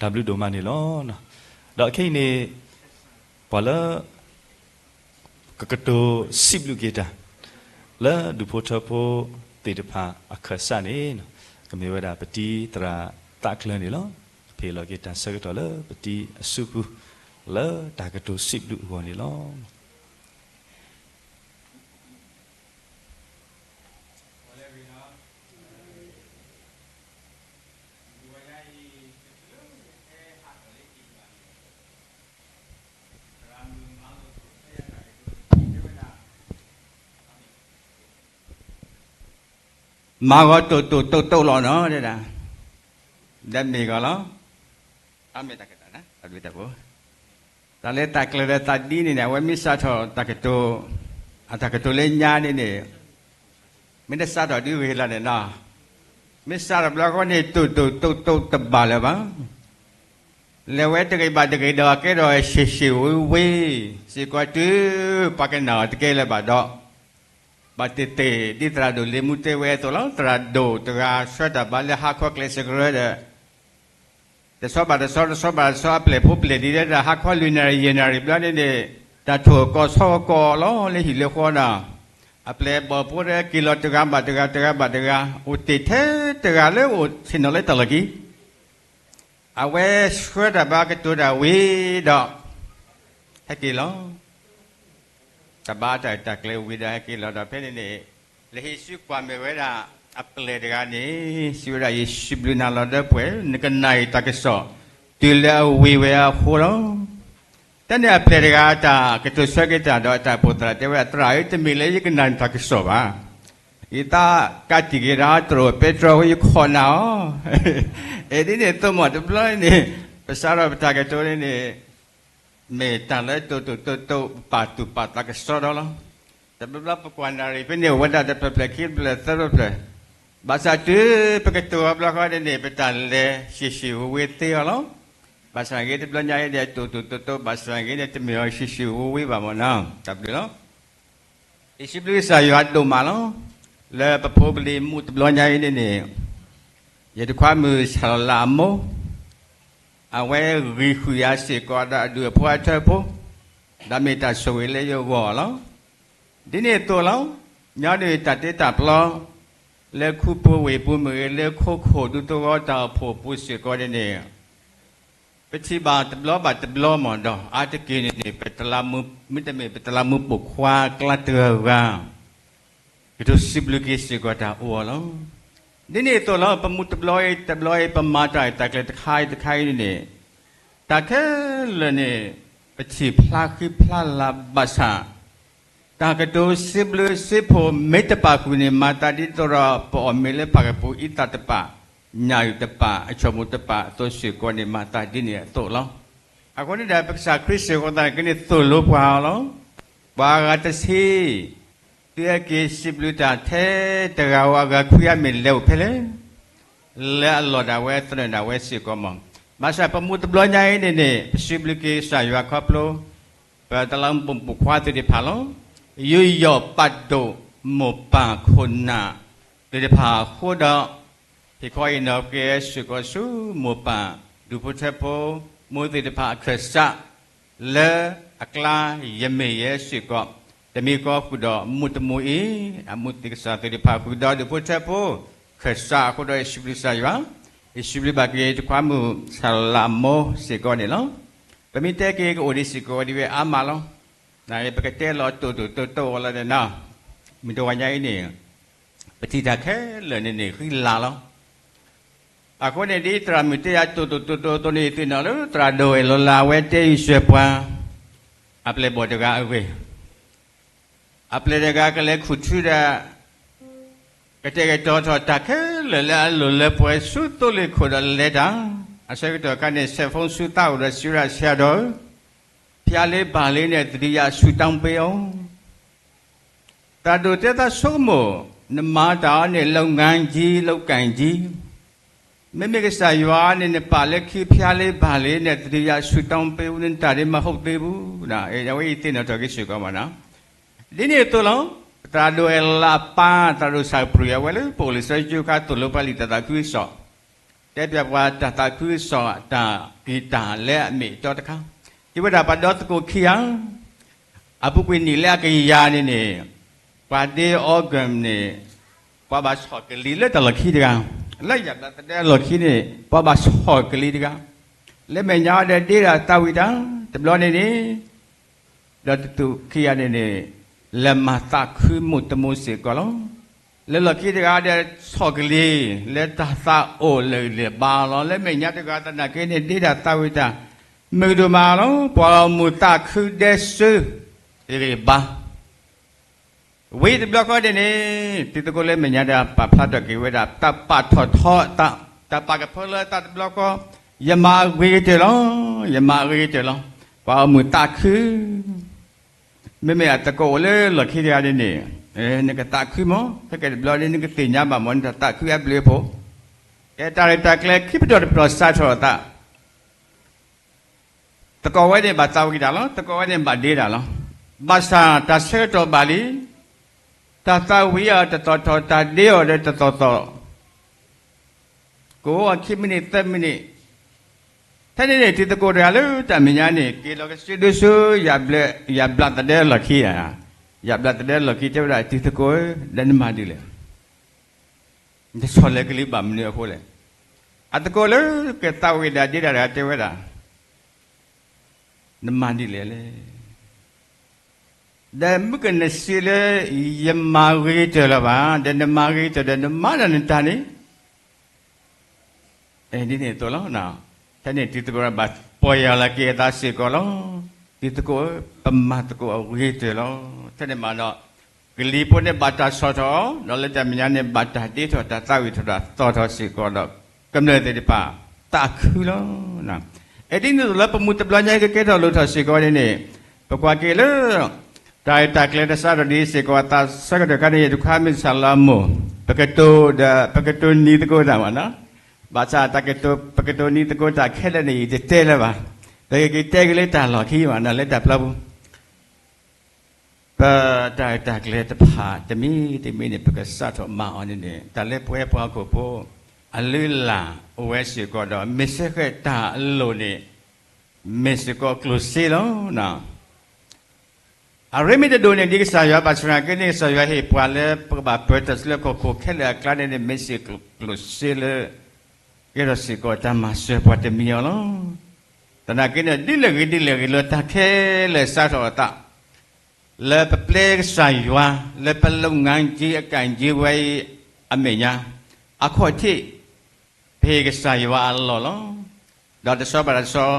တၢ်ဘျုးဒိၣ်မးန့ၣ်လီၤ. ဒီးခဲအံၤန့ၣ် ပှၤလၢ ကကတိၤစံးဘျုးက့ၤတၢ် လၢဒူၣ်ဖိထၢဖိသ့ၣ်တဖၣ်အခၢၣ်စးန့ၣ် ကမ့ၢ်ဝဲဒၣ်ပတံၤသရၣ်သးကျၢၤန့ၣ်လီၤ. ကဖ့ၣ်လီၤက့ၤတၢ်ဆၢကတီၢ်လၢပတံၤအစုပူၤ လၢတၢ်ကတိၤစံးဘျုးအဂီၢ်န့ၣ်လီၤ. မၤဂီၤတိၢ်တိၢ်တိၢ်တိၢ်လီၤနီၤ, ဒ် ဒ်မ့ၢ်ဂီၤလီၤ. အမ့ၢ်တၢ်ကတၢၢ်, တၢ်လၢတၢ်ကျၢၤဒီးသးဒ်န့ၣ်န့ၣ် အဝဲမ့ၢ်စးထီၣ်တၢ်ကတိၤ, အတၢ်ကတိၤလၢညါန့ၣ်န့ၣ် မ့ၢ်တစးထီၣ်ဒုးဂ့ၤလီၤန့ၣ်နီၤ, မ့ၢ်စးထီၣ်ဘျီဃီန့ၣ် တိၢ်တိၢ်တိၢ်တိၢ်တဘၣ်လၢၤဘၣ်. လဲၤဝဲတဂ့ၤဘၣ်တဂ့ၤဒီး ကဲထီၣ်ဆံးဆံးဝ့ဝ့, စ့ၢ်ကီးတုၤပှၤကနၣ်အီၤတကဲလၢၤဘၣ်ဒီး ဘၣ်တ့ၢ်တ့ၢ်ဒ်သရၣ်ဒိၣ်လ့ၤမူတဲဝဲအသိးလီၤ. သရၣ်ဒိၣ်တဂၤဆှၢတၢ်ဘါလၢဟါခီကျဲးစၢးကရၢဒီး တဆီဘၣ်တဆီ တဆီဘၣ်တဆီ အပျဲၢ်ဖိပျဲၢ်လံၤဒီး ဟါခီလွံၢ်နၣ်ရံၣ်ယဲၢ်နၣ်ရံၣ်ဘျီန့ၣ်န့ၣ် တၢ်ထိၣ်ကီၢ်ဆီကီၢ်လီၤလၢဟံၣ်လၢဃီဒီး အပျဲၢ်အဘီၣ်ဖိဒီးက့ၤလီၤတဂၤဘၣ်တဂၤ တဂၤဘၣ်တဂၤ အိၣ်တ့ၢ်ထဲတဂၤလၢအိၣ်ဆ့ၣ်နီၤလၢတၢ်လီၢ်ခံ အဝဲဆှၢတၢ်ဘါကတိၤတၢ်ဝံၤဒီး ဟဲက့ၤလီၤ. တၢ်ဘါတၢ်တၢ်ကျဲၤဝံၤဒီးဟဲက့ၤလီၤဒီး ဖဲန့ၣ်န့ၣ် လဲၤဟ့ၣ်ဆူကွၢ်မဲာ်ဝဲဒၣ် အပျဲၢ်တဂၤန့ၣ် စံးဝဲဒၣ် ယစံးဘျုးနၤလီၤဒီပုၢ်ဝဲၢ်, နကနၣ်အံၤတၢ်ကစီၣ် တုၤလၢအဝံၤဝဲအဃိလီၤ. တၢ်န့ၣ်အပျဲၢ်တဂၤတၢ်ကတိၤဆၢက့ၤတၢ်ဒီး တၢ်အိၣ်ဖှိၣ်သရၣ်တဲဝဲဒၣ် သရၣ်ဧၢ တမ့ၢ်လၢယကနၣ်နတၢ်ကစီၣ်ဘၣ်. ယသးကးတံာ်က့ၤဒီးတြိာ်ပဲတြီဝဲ ယခိးနၤအီၤ အဲဒ်န့ၣ်သိးမီၢ်တဘျီန့ၣ် ပစးထီၣ်ပတၢ်ကတိၤန့ၣ်န့ၣ် မ့ၢ်တၢ်လၢတိၢ်တိၢ်တိၢ်တိၢ် ပပာ်သူၣ်ပာ်သးကစီဒီလီၤ. တဘျီဘျီပကွၢ်နၣ်ရံၣ်ဖဲန့ၣ် အိၣ်ဝဲဒၣ်တဖျၢၣ်ဖျၢၣ် ခံဖျၢၣ်သၢဖျၢၣ်, ဘၣ်ဆၣ်တုၤပကတိၤအီၤဘျီဃီန့ၣ်န့ၣ် ပတၢ်လဲၤဆံးဆံးဝ့ဝ့သ့အီၤလီၤ. ဘၣ်ဆၣ်ဂ့ၤတဘျီညါအံၤန့ၣ် တိၢ်တိၢ်တိၢ်တိၢ် ဘၣ်ဆၣ်ဂ့ၤန့ၣ် တမ့ၢ်အီၤဆံးဆံးဝ့ဝ့ဘၣ်မီၢ်နီၤ. တၢ်ဘျုးလီၤ. ယစံးဘျုးကစၢ်ယွၤဒိၣ်မးလီၤ. လၢပဖိပလံၤမုၣ်တဘျီညါအံၤန့ၣ်န့ၣ် ယတခွါမုၣ်ဆၣ်လီၤလးအမိၢ် အဝဲဂံၢ်ဃုာ်ယၤစ့ၢ်ကီးဒီးအဒူၣ်အဖိအထၢဖိ, ဒီးမ့ၢ်တၢ်ဆိၣ်ဂ့ၤလၢယဂီၢ်လီၤ. ဒ်န့ၣ်အသိးလီၤ. ညီနုၢ်တၢ်တ့တၢ်ဖျီ လၢခူပူၤဝ့ၢ်ပူၤမ့ၢ်ဂ့ၤ, လၢခိခိၣ်ဒူသဝီတၢ်အိၣ်ဖှိၣ်ပူၤစ့ၢ်ကီးန့ၣ်န့ၣ် ပထံၣ်ဘၣ်တဘျီဘၣ်တဘျီမီၢ်ဒီး အါတက့ၢ်န့ၣ်န့ၣ် ပတလးမူ, မ့တမ့ၢ်ပတလးမူးပိာ်ခွါအကျါတဂၤဂၤ ကတိၤစံးဘျုးက့ၤစ့ၢ်ကီးတၢ်အိၣ်အီၤလီၤ. ဒ်န့ၣ်အသိးလီၤ. ပမူတဘျီအံၤတဘျီအံၤ ပမၤတၢ်အံၤတၢ်ကျဲၤတခါအံၤတခါအံၤန့ၣ်န့ၣ် တၢ်ခဲလၢာ်န့ၣ် ပထံၣ်ဖျါဃံဖျါလၤဘၣ်ဆၣ် တၢ်ကတိၤစံးဘျုးစံးဖှိၣ်မ့ၢ်တပာ်ဃုာ်န့ၣ် မၤသးဒ်သိးဒီး ပအီၣ်မ့ၤလၢပၢ်ကပူၤအံသၣ်တပာ်, ညၣ်အုၣ်တပာ်, အဆိမိၣ်တပာ်အသိးစ့ၢ်ကီးန့ၣ် မၤသးဒ်န့ၣ်အသိးလီၤ. အဃိန့ၣ်ဒီး ပကစၢ်ခရံာ်စ့ၢ်ကီးသးကန့ၣ်သိၣ်လိပှၤအီၤလီၤ. ပှၤဂၤတဆံ သုဟဲက့ၤစံးဘျုးတၢ်ထဲတဂၤဧိၤ အဂၤခွံဂၤမ့ၢ်လဲၤအိၣ်ဖဲလဲၣ် လၢအလီၢ်ဒၣ်ဝဲသနၢၣ်ဒၣ်ဝဲစ့ၢ်ကီးမီၢ်. ဘၣ်ဆၣ်ပမူတဘျီညါအံၤန့ၣ်န့ၣ် ပစံးဘျုးက့ၤကစၢ်ယွၤခီဖျိ ပတလးမူးပိာ်ခွါသ့ၣ်တဖၣ်လီၤ. ယူးယီၣ်ပာ်ဒိၣ်မိၢ်ပၢ်ခိၣ်နၢ်သ့ၣ်တဖၣ်အဃိဒီး ဟ့ၣ်ခီဟ့ၣ်နီၤက့ၤဆ့ၢ်ကီးဆူမိၢ်ပၢ် ဒူၣ်ဖိထၢဖိ မိၢ်သ့ၣ်တဖၣ်အခၢၣ်စး လၢအကျါယမ့ၢ်ယဲစ့ၢ်ကီး, တမံၤဃီဃုာ်ဒီးမူးတမူးအံၤ အမူးသ့ၣ်ကစၢ်သ့ၣ်တဖၣ်ဃုာ်ဒီးဒူၣ်ဖိထၢဖိ ခၢၣ်စးအဃိဒီး ယစံးဘျုးကစၢ်ယွၤ, ယစံးဘျုးဘၣ်က့ၤတခွါမုၣ်ဆၣ်လီၤလးအမိၢ်စ့ၢ်ကီးန့ၣ်လီၤ. ပမ့ၢ်တဲက့ၤကအိၣ်ဒံးစ့ၢ်ကီးဒံးဝဲအါမးလီၤ. ပကတဲလီၤတိၢ်တိၢ်တိၢ်တိၢ်အီၤလီၤန့ၣ်နီၤ, မုၢ်တဝါညါအံၤန့ၣ် ပထံၣ်တၢ်ခဲလၢာ်န့ၣ်န့ၣ် ဃံလၤလီၤ. အဃိန့ၣ် ဒ်သရၣ်မုၣ်တဲယၤတိၢ်တိၢ်တိၢ်တိၢ်အသိးန့ၣ် ယသ့ၣ်နီၣ်လၢသရၣ်ဒိၣ်ဝဲၢ်လီၤလး အဝဲတဲအံၤစၢၤပှၤ အပျဲၢ်ဘီၣ်တဂၤအဂ့ၢ်, အပျဲၢ်တဂၤကလဲၤခူၣ်ထူဒီး ကတဲာ်ကတီၤထီၣ်တၢ်ခဲလၢာ်လၢအလိၣ်လၢပှဲၤဆူသိလ့ၣ်ခိၣ်ဒီးလဲၤတၢ်, အဆၢကတီၢ်အခါန့ၣ် ဆဲးဖိဆူသးအိၣ်ဒီးစံးဝဲဒၣ် ဆရာတော်ဧၢ, ဖျားလေးဘာလေးနဲ့ သတိရဆုတောင်းပေးအောင် သရၣ်ဒိၣ်တဲသးဆိကမိၣ်, နမၤတၢ်အီၤန့ၣ် လုပ်ငန်းကြီး လုပ်ကိုင်ကြီး, မ့မ့ၢ်ကစၢ်ယွၤန့ၣ် နပာ်လၢခံဖျားလေးဘာလေးနဲ့ သတိရဆုတောင်းပေးဦး နတၢ်ဒ်မး ဟုတ်သေးဘူး, အဝဲအံၤသ့ၣ်နီၣ်ထီၣ်က့ၤစ့ၢ်ကီးမးနီၤ. ဒ်န့ၣ်အသိးလီၤ. သရၣ်ဒိၣ်ဝဲၢ်လီၤလးအပၢ် သရၣ်ဒိၣ်စၢ်ပြံး အဝဲလၢပအိၣ်လၢစီဆှံကၠိအခါ သိၣ်လိပှၤလံာ်တၢ်သးခုကစီၣ်, သ တဲပၠးပှၤတၢ်သးခုကစီၣ်တၢ်က့ၤတၢ်လၢအမ့ၢ်အတီတခါ, တဲဝဲဒၣ်ပှၤဒီသကိးခံဂၤ အပူၤကွံာ်နံၣ်လၢအကယၤန့ၣ်န့ၣ်, ပှၤဒ့ organ န့ၣ် ပှၤဘၣ်ဆီၣ်ကလံၤလၢတၢ်လီၢ်ခံတဂၤ, လၢယၣ်ဘျးသဒၢအလီၢ်ခံန့ၣ် ပှၤဘၣ်ဆီၣ်ကလံၤတဂၤ, လၢမဲာ်ညါအီၤဒီးဒ့တၢ်သးဝံၣ်တၢ်, တဘျီန့ၣ်န့ၣ် ဒီးတသူၣ်ခံဂၤန့ၣ်န့ၣ် လဲၤမၤသးခုမူးတမူးစ့ၢ်ကီးလီၤ. လၢလီၢ်ခံတဂၤဒီးဆီၣ်ကလံၤ လၢတၢ်သးအိၣ်လၢာ်ဂံၢ်ဘါလီၤ. လၢမဲာ်ညါတဂၤသနာ်က့န့ၣ် ဒ့တၢ်သးဝံၣ်တၢ် မုာ်ကဒိၣ်မးလီၤ. ပှၤမူးသးခုဒဲစု ဂံၢ်ဘါ ဝံၤတဘျီဃီန့ၣ်န့ၣ် တံၤသကိးလၢမဲာ်ညါဒီးပာ်ဖျါထီၣ်က့ၤဝဲဒၣ် တၢ်ပာ်ထီၣ်ထီအသး, တၢ်ပာ်ကဖၢလၢအသးတဘျီဃီ, ယမၤအဂ့ၤကတၢၢ်လီၤ, ယမၤအဂ့ၤကတၢၢ်လီၤ. ပှၤအမူးသးခု မ့မ့ၢ်အသကိးအိၣ်လၢလီၢ်ခံတဂၤန့ၣ်န့ၣ်, နကသးခုမး, ခဲကဲတဘျီန့ၣ် နကသ့ၣ်ညါဘၣ်မး နတၢ်သးခုအဘျုးအဖှိၣ်, ကဲတၢ်ရဲၣ်တၢ်ကျဲၤခံပတီၢ်တပတီၢ်စးထီၣ်အသး သကိးဝဲန့ၣ်ဘၣ်သးဝံၣ်တၢ်လီၤ, သကိးဝဲန့ၣ်ဘၣ်ဒ့တၢ်လီၤ. ဘၣ်ဆၣ်တၢ်ဆၢကတီၢ်ဘၣ်လံ, တၢ်သးဝံၣ်အီၤတသီၣ်ထီၣ်, တၢ်ဒ့အီၤဒီးတသီၣ်သီၣ်, ကအိၣ်အခံမံးနံးသၢမံးနံး, ထဲန့ၣ်န့ၣ် တံၤသကိးတဂၤလၢတၢ်မဲာ်ညါန့ၣ် က့ၤလီၤကစုဒုဆူ ယၣ်ဘျးသဒၢလီၢ်ခံ, ယၣ်ဘျးသဒၢလီၢ်ခံ တဲဝဲဒၣ် တံၤသကိးဧၢ, ဒီးနမၤဒ်လဲၣ် နဆီၣ်လဲၤကလံၤဘၣ်မနုၤအဃိလဲၣ်. အသကိးလၢကသးဝံၣ်ဒၣ်ဒ့တၢ်တဂၤတဲဝဲဒၣ်, နမၤဒ်လဲၣ်လဲၣ်. ဒီးမုၢ်ကနၣ်စံးလၢ ယမၤဂ့ၤကတၢၢ်လၢၤဘၣ်, ဒီးနမၤဂ့ၤကတၢၢ်ဒီးနမၤဒၣ်နတၢ်န့ၣ် ဒ်န့ၣ်အသိးလီၤ. ထဲန့ၣ်တံၤသကိးဘၣ်ပီၢ်ယၢ်လီၤက့ၤအသးစ့ၢ်ကီးလီၤ. တံၤသကိးဧၢ, ပမၤသကိးအဂ့ၤကတၢၢ်လီၤ. ထဲန့ၣ်မးဒီး ကလံၤဖိန့ၣ်ဘၣ်တၢ်ဆီၣ်ထီၣ်, ဒီးလၢတၢ်မဲာ်ညါန့ၣ် ဘၣ်တၢ်ဒ့ထီၣ်, တၢ်သးဝံၣ်ထီၣ်, တၢ်သီၣ်ထီၣ်စ့ၢ်ကီးဒီး ကမျၢၢ်သ့ၣ်တဖၣ် သးခုလီၤ. အဒ်န့ၣ်အသိးလၢပမူးတဘျီညါအံၤကကဲထီၣ်လိၣ်ထီၣ်စ့ၢ်ကီးန့ၣ်န့ၣ်, ပကွၢ်က့ၤလၢ တၢ်ရဲၣ်တၢ်ကျဲၤတစးထီၣ်ဒ်စ့ၢ်ကီး သးဆၢကတီၢ်ခါန့ၣ် ယတခွါမ့ၢ်စၢ်လီၤအမိၢ်, ပကတိၤဒီး ပကတိၤနံၤသကိးတၢ်မးနီၤ, ဘၣ်ဆၣ်တၢ်ကတိၤ ပကတိၤနံၤသကိးတၢ်ခဲလၢာ်န့ၣ် ယတတဲလၢၤဘၣ်, ပကက့ၤတဲက့ၤလၢတၢ်လီၢ်ခံမးနီၤ လၢတၢ်ပျီပူၤ ပတၢ်ရဲၣ်တၢ်ကျဲၤတဖၣ်တမံၤတမံၤန့ၣ် ပကစးထီၣ်မၤအီၤန့ၣ်န့ၣ် တၢ်လၢပဝဲပှၤဟီၣ်ခိၣ်ဖိ အလုၢ်အလၢ်အိၣ်ဝဲစ့ၢ်ကီးဒီး မ့ၢ်စ့ၢ်ကီးတၢ်အလိၣ်န့ၣ် မ့ၢ်စ့ၢ်ကီးကျိၣ်စ့လီၤ. အရ့မ့ၢ်တဒိၣ်န့ၣ် ဒ်ကစၢ်ယွၤဘၣ်ဆၣ်နာ်က့န့ၣ် ကစၢ်ယွၤဟ့ၣ်ပှၤလၢပကဘၣ်ပၢၤတၢ်စုလၢဟီၣ်ခိၣ်ခဲလၢာ်အကျါန့ၣ်န့ၣ် မ့ၢ်စ့ၢ်ကီးကျိၣ်စ့လၢ ကဲထီၣ်စ့ၢ်ကီးတၢ်မၤစၢၤပှၤတမံၤအီၤလီၤ. သနာ်က့န့ၣ် ဒ်လဲၣ်ဂ့ၤဒ်လဲၣ်ဂ့ၤ လၢတၢ်ခဲလၢာ်စးထီၣ်အသး လၢပပျဲကစၢ်ယွၤ လၢပလုပ်ငန်းကြီး အကိုင်ကြီးဝဲအံၤအမဲာ်ညါ အခီၣ်ထံး ပဟ့ၣ်ကစၢ်ယွၤအလီၢ်လီၤ. ဒီးတဆီဘၣ်တဆီ တၢ်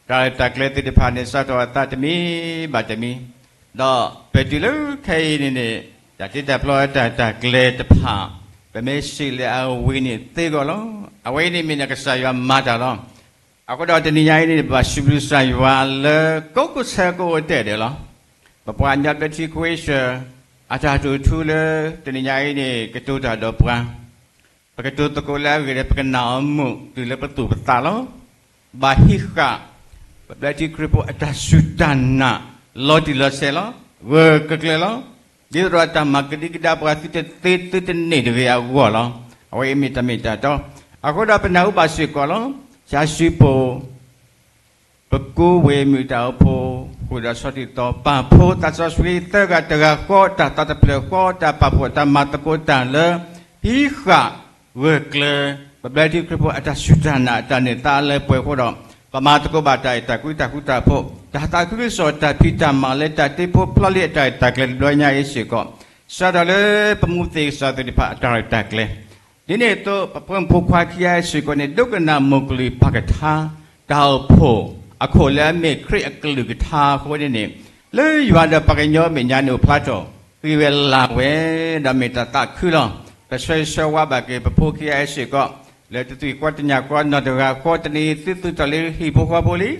ရဲၣ်တၢ်ကျဲၤသ့ၣ်တဖၣ်န့ၣ် စးထီၣ်အသးတမံၤဘၣ်တမံၤ, ဒီးပတုၤလၢခဲအံၤန့ၣ်န့ၣ် တၢ်တ့တၢ်ဖျီတၢ်ရဲၣ်တၢ်ကျဲၤတဖၣ် ပမ့ၢ်စံးလၢအဝံၤန့ၣ်သ့ဂီၢ်လီၤ. အဝဲအံၤန့ၣ်မ့ၢ်ဒၣ်ကစၢ်ယွၤမၤတၢ်လီၤ. အဃိဒီးတနံၤညါအံၤန့ၣ် ပဘၣ်စံးဘျုးကစၢ်ယွၤလၢ ကိးကစၢၢ်ကိးဂၤဒဲးလီၤ. ပပှၤကညီဘျၢထံခဝ့ၡၢၣ် အတၢ်တိာ်ထူလၢ တနံၤညါအံၤန့ၣ် ကတိၤတၢ်ဒီးပှၤ ပကတိၤသကိးလၢအဂ့ၤဒီးပကနၣ်အီၤမုာ်တုၤလၢပသူၣ်ပသးလီၤ. ဘၣ်ဟံးဃာ် ပဘျၢထံခရံာ်ဖိအတၢ်စူၢ်တၢ်နာ် လီၤတံၢ်လီၤဆဲးလီၤ. ဂၢၢ်ကျၢၤကျၢၤလီၤ. ဒ်သိးဒီးတၢ်မၤကဒံကဒါပှၤသုတသ့သုတန့ၢ်တဂ့ၤအဂီၢ်လီၤ. အဝဲအံၤမ့ၢ်တၢ်မ့ၢ်တၢ်တီ. အဃိဒီးပနၢ်ဟူဘၣ်စ့ၢ်ကီးလီၤ. ဆါဆူပူၤ ပကူဝ့ၢ်မုၢ်တၢ်အိၣ်ဖှိၣ် ဃုာ်ဒီးဆီၣ်တံၢ်သီ ပာ်ဖှိၣ်သးစီဆှံသၢဂၤတဂၤဃီ တၢ်သးတဖျၢၣ်ဃီ တၢ်ပာ်ဖှိၣ်တၢ်မၤသကိးတၢ်လၢ ဟံးဃာ်ဂၢၢ်ကျၢၤ ပဘျၢထံခရံာ်ဖိအတၢ်စူၢ်တၢ်နာ်အတၢ်န့ၢ်သါလၢပှဲၤအဃိဒီး ပမၤသကိးဘၣ်တၢ်အဲၣ်တၢ်ကွံတၢ်ဃူတၢ်ဖိး တၢ်သးခုကစီၣ်တၢ်ဖံးတၢ်မၤလၢတၢ်တ့ဖိဖျီလံအတၢ်အဲၣ်တၢ်ကျဲၤတဘျီညါအံၤစ့ၢ်ကီး စးထီၣ်လၢပမူသ့ၣ်ကစၢ်သ့ၣ်တဖၣ်အတၢ်ရဲၣ်တၢ်ကျဲၤ ဒ်န့ၣ်အသိး ပဖိမုၣ်ဖိခွါခံဂၤစ့ၢ်ကီးန့ၣ် ဒိကနၣ်မိၢ်ကလုၢ်ပၢ်ကထါ တၢ်အိၣ်ဖှိၣ်အခိၣ်လၢအမ့ၢ်ခရံာ်အကလုၢ်ကထါအဃိန့ၣ်န့ၣ် လၢယွၤဒီးပှၤကညီအမဲာ်ညါန့ၣ်အိၣ်ဖျါထီၣ် ဃ့ဝဲလၢ်ဝဲ ဒီးမ့ၢ်တၢ်သးခုလီၤ. ပဆၢဂ့ၤဆၢဝါဘၣ်က့ၤပဖိခံဂၤစ့ၢ်ကီး လၢတသွံၣ်ဃီတညၣ်ဃီနီၢ်တဂၤဃီ တနံၤအံၤသုသူၣ်ထီၣ်လၢဟံၣ်ဖိဃီဖိလံ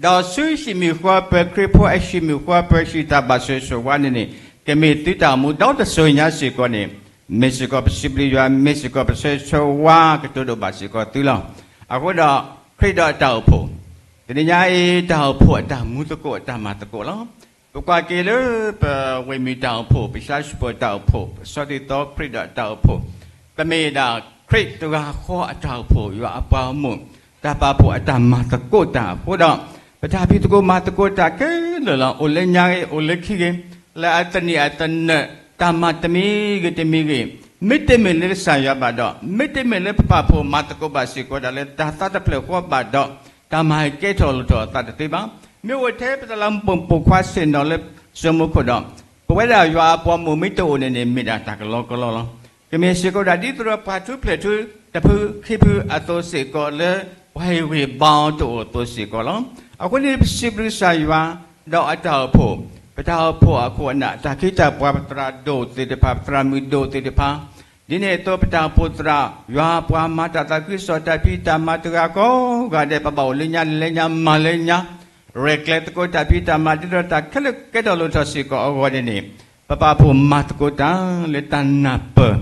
ဒီးဆူဟံၣ်မုၢ်ဃီပၢၤ ခရံာ်ဖိအဟံၣ်မုၢ်ဃီပၢၤ ဟံၣ်တၢ်ဘၣ်ဆိၣ်ဂ့ၤဆိၣ်ဝါန့ၣ်န့ၣ် ကမ့ၢ်သုတၢ်အိၣ်မူဒီတစိၤညါစ့ၢ်ကီးန့ၣ် မ့ၢ်စ့ၢ်ကီးပစံးဘျုးယွၤ မ့ၢ်စ့ၢ်ကီးပဆၢဂ့ၤဆၢဝါကတိၤဒိၣ်ဘၣ်စ့ၢ်ကီးသုလီၤ. အဃိဒီး ခရံာ်ဒီးအတၢ်အိၣ်ဖှိၣ် တနံၤညါအံၤ တၢ်အိၣ်ဖှိၣ်အတၢ်မူသကိးအတၢ်မၤသကိးလီၤ. ပကွၢ်က့ၤလၢပဝ့ၢ်မုၢ်တၢ်အိၣ်ဖှိၣ် ပဆါဆူပူၤတၢ်အိၣ်ဖှိၣ် ပဆီၣ်တံၢ်သီခရံာ်ဒီးအတၢ်အိၣ်ဖှိၣ် ပမ့ၢ်ဒၣ် ခရံာ်တဂၤဃီအတၢ်အိၣ်ဖှိၣ် ယွၤအပှၤဂီၢ်မုၢ် တၢ်ပာ်ဖှိၣ်အတၢ်မၤသကိးတၢ်အဃိဒီး ပတၢ်ဖံးသကိးမၤသကိးတၢ်ခဲလၢာ်လီၤ. အိၣ်လၢညါဂ့ၤ အိၣ်လၢခံဂ့ၤ, လၢအသနံၣ်အသနၢၣ် တၢ်မၤတမံၤဂ့ၤတမံၤဂ့ၤ, မ့တမ့ၢ်လၢကစၢ်ယွၤဘၣ်ဒီး မ့တမ့ၢ်လၢပပာ်ဖှိၣ်မၤသကိးဘၣ်စ့ၢ်ကီး တၢ်လၢတၢ်သးတဖျၢၣ်ဃီဘၣ်ဒီး တၢ်မၤဟဲကဲထီၣ်လိၣ်ထီၣ်အသးတသ့ဘၣ်. မ့ၢ်အိၣ်ထဲပတလးမူးပိာ်မုၣ်ပိာ်ခွါဆ့ၣ်နီၤလၢ စိမိခိၣ်ဒီး ပဝဲဒၣ်ယွၤအပှၤဂီၢ်မုၢ်မ့ၢ်တအိၣ်န့ၣ်န့ၣ် မ့ၢ်ဒၣ်တၢ်ကလီကလီလီၤ. ကမ့ၢ်စ့ၢ်ကီးဒၣ်ဒ်သိးဒီးပှၤထူဖျဲၣ်ထူ တဖုခံဖုအသိးစ့ၢ်ကီးလၢ ပှၤဟ့ၣ်ဂံၢ်ဘါအီၤတအိၣ်အသိးစ့ၢ်ကီးလီၤ. အဃိန့ၣ် ပစံးဘျုးကစၢ်ယွၤ ဒီးအတၢ်အိၣ်ဖှိၣ်, ပတၢ်အိၣ်ဖှိၣ်အခိၣ်အနၢ် တၢ်ခ့တၢ်ပှၤ ပသရၣ်ဒိၣ်သ့ၣ်တဖၣ် ပသရၣ်မုၣ်ဒိၣ်သ့ၣ်တဖၣ်, ဒ်န့ၣ်အသိးပတၢ်အိၣ်ဖှိၣ်သရၣ် ယွၤပှၤမၤတၢ်သးခုကစီၣ် တၢ်ဖံးတၢ်မၤတဂၤကိးဂၤဒဲး ပဘၣ်အိၣ်လၢညါလဲၤညါမၤလၢညါ ရဲၣ်ကျဲၤသကိးတၢ်ဖံးတၢ်မၤ ဒ်သိးတၢ်ခဲလၢာ်ကဲထီၣ်လိၣ်ထီၣ်စ့ၢ်ကီးအဂီၢ်န့ၣ်န့ၣ် ပပာ်ဖှိၣ်မၤသကိးတၢ်လၢတၢ်နၢ်ပၢၢ်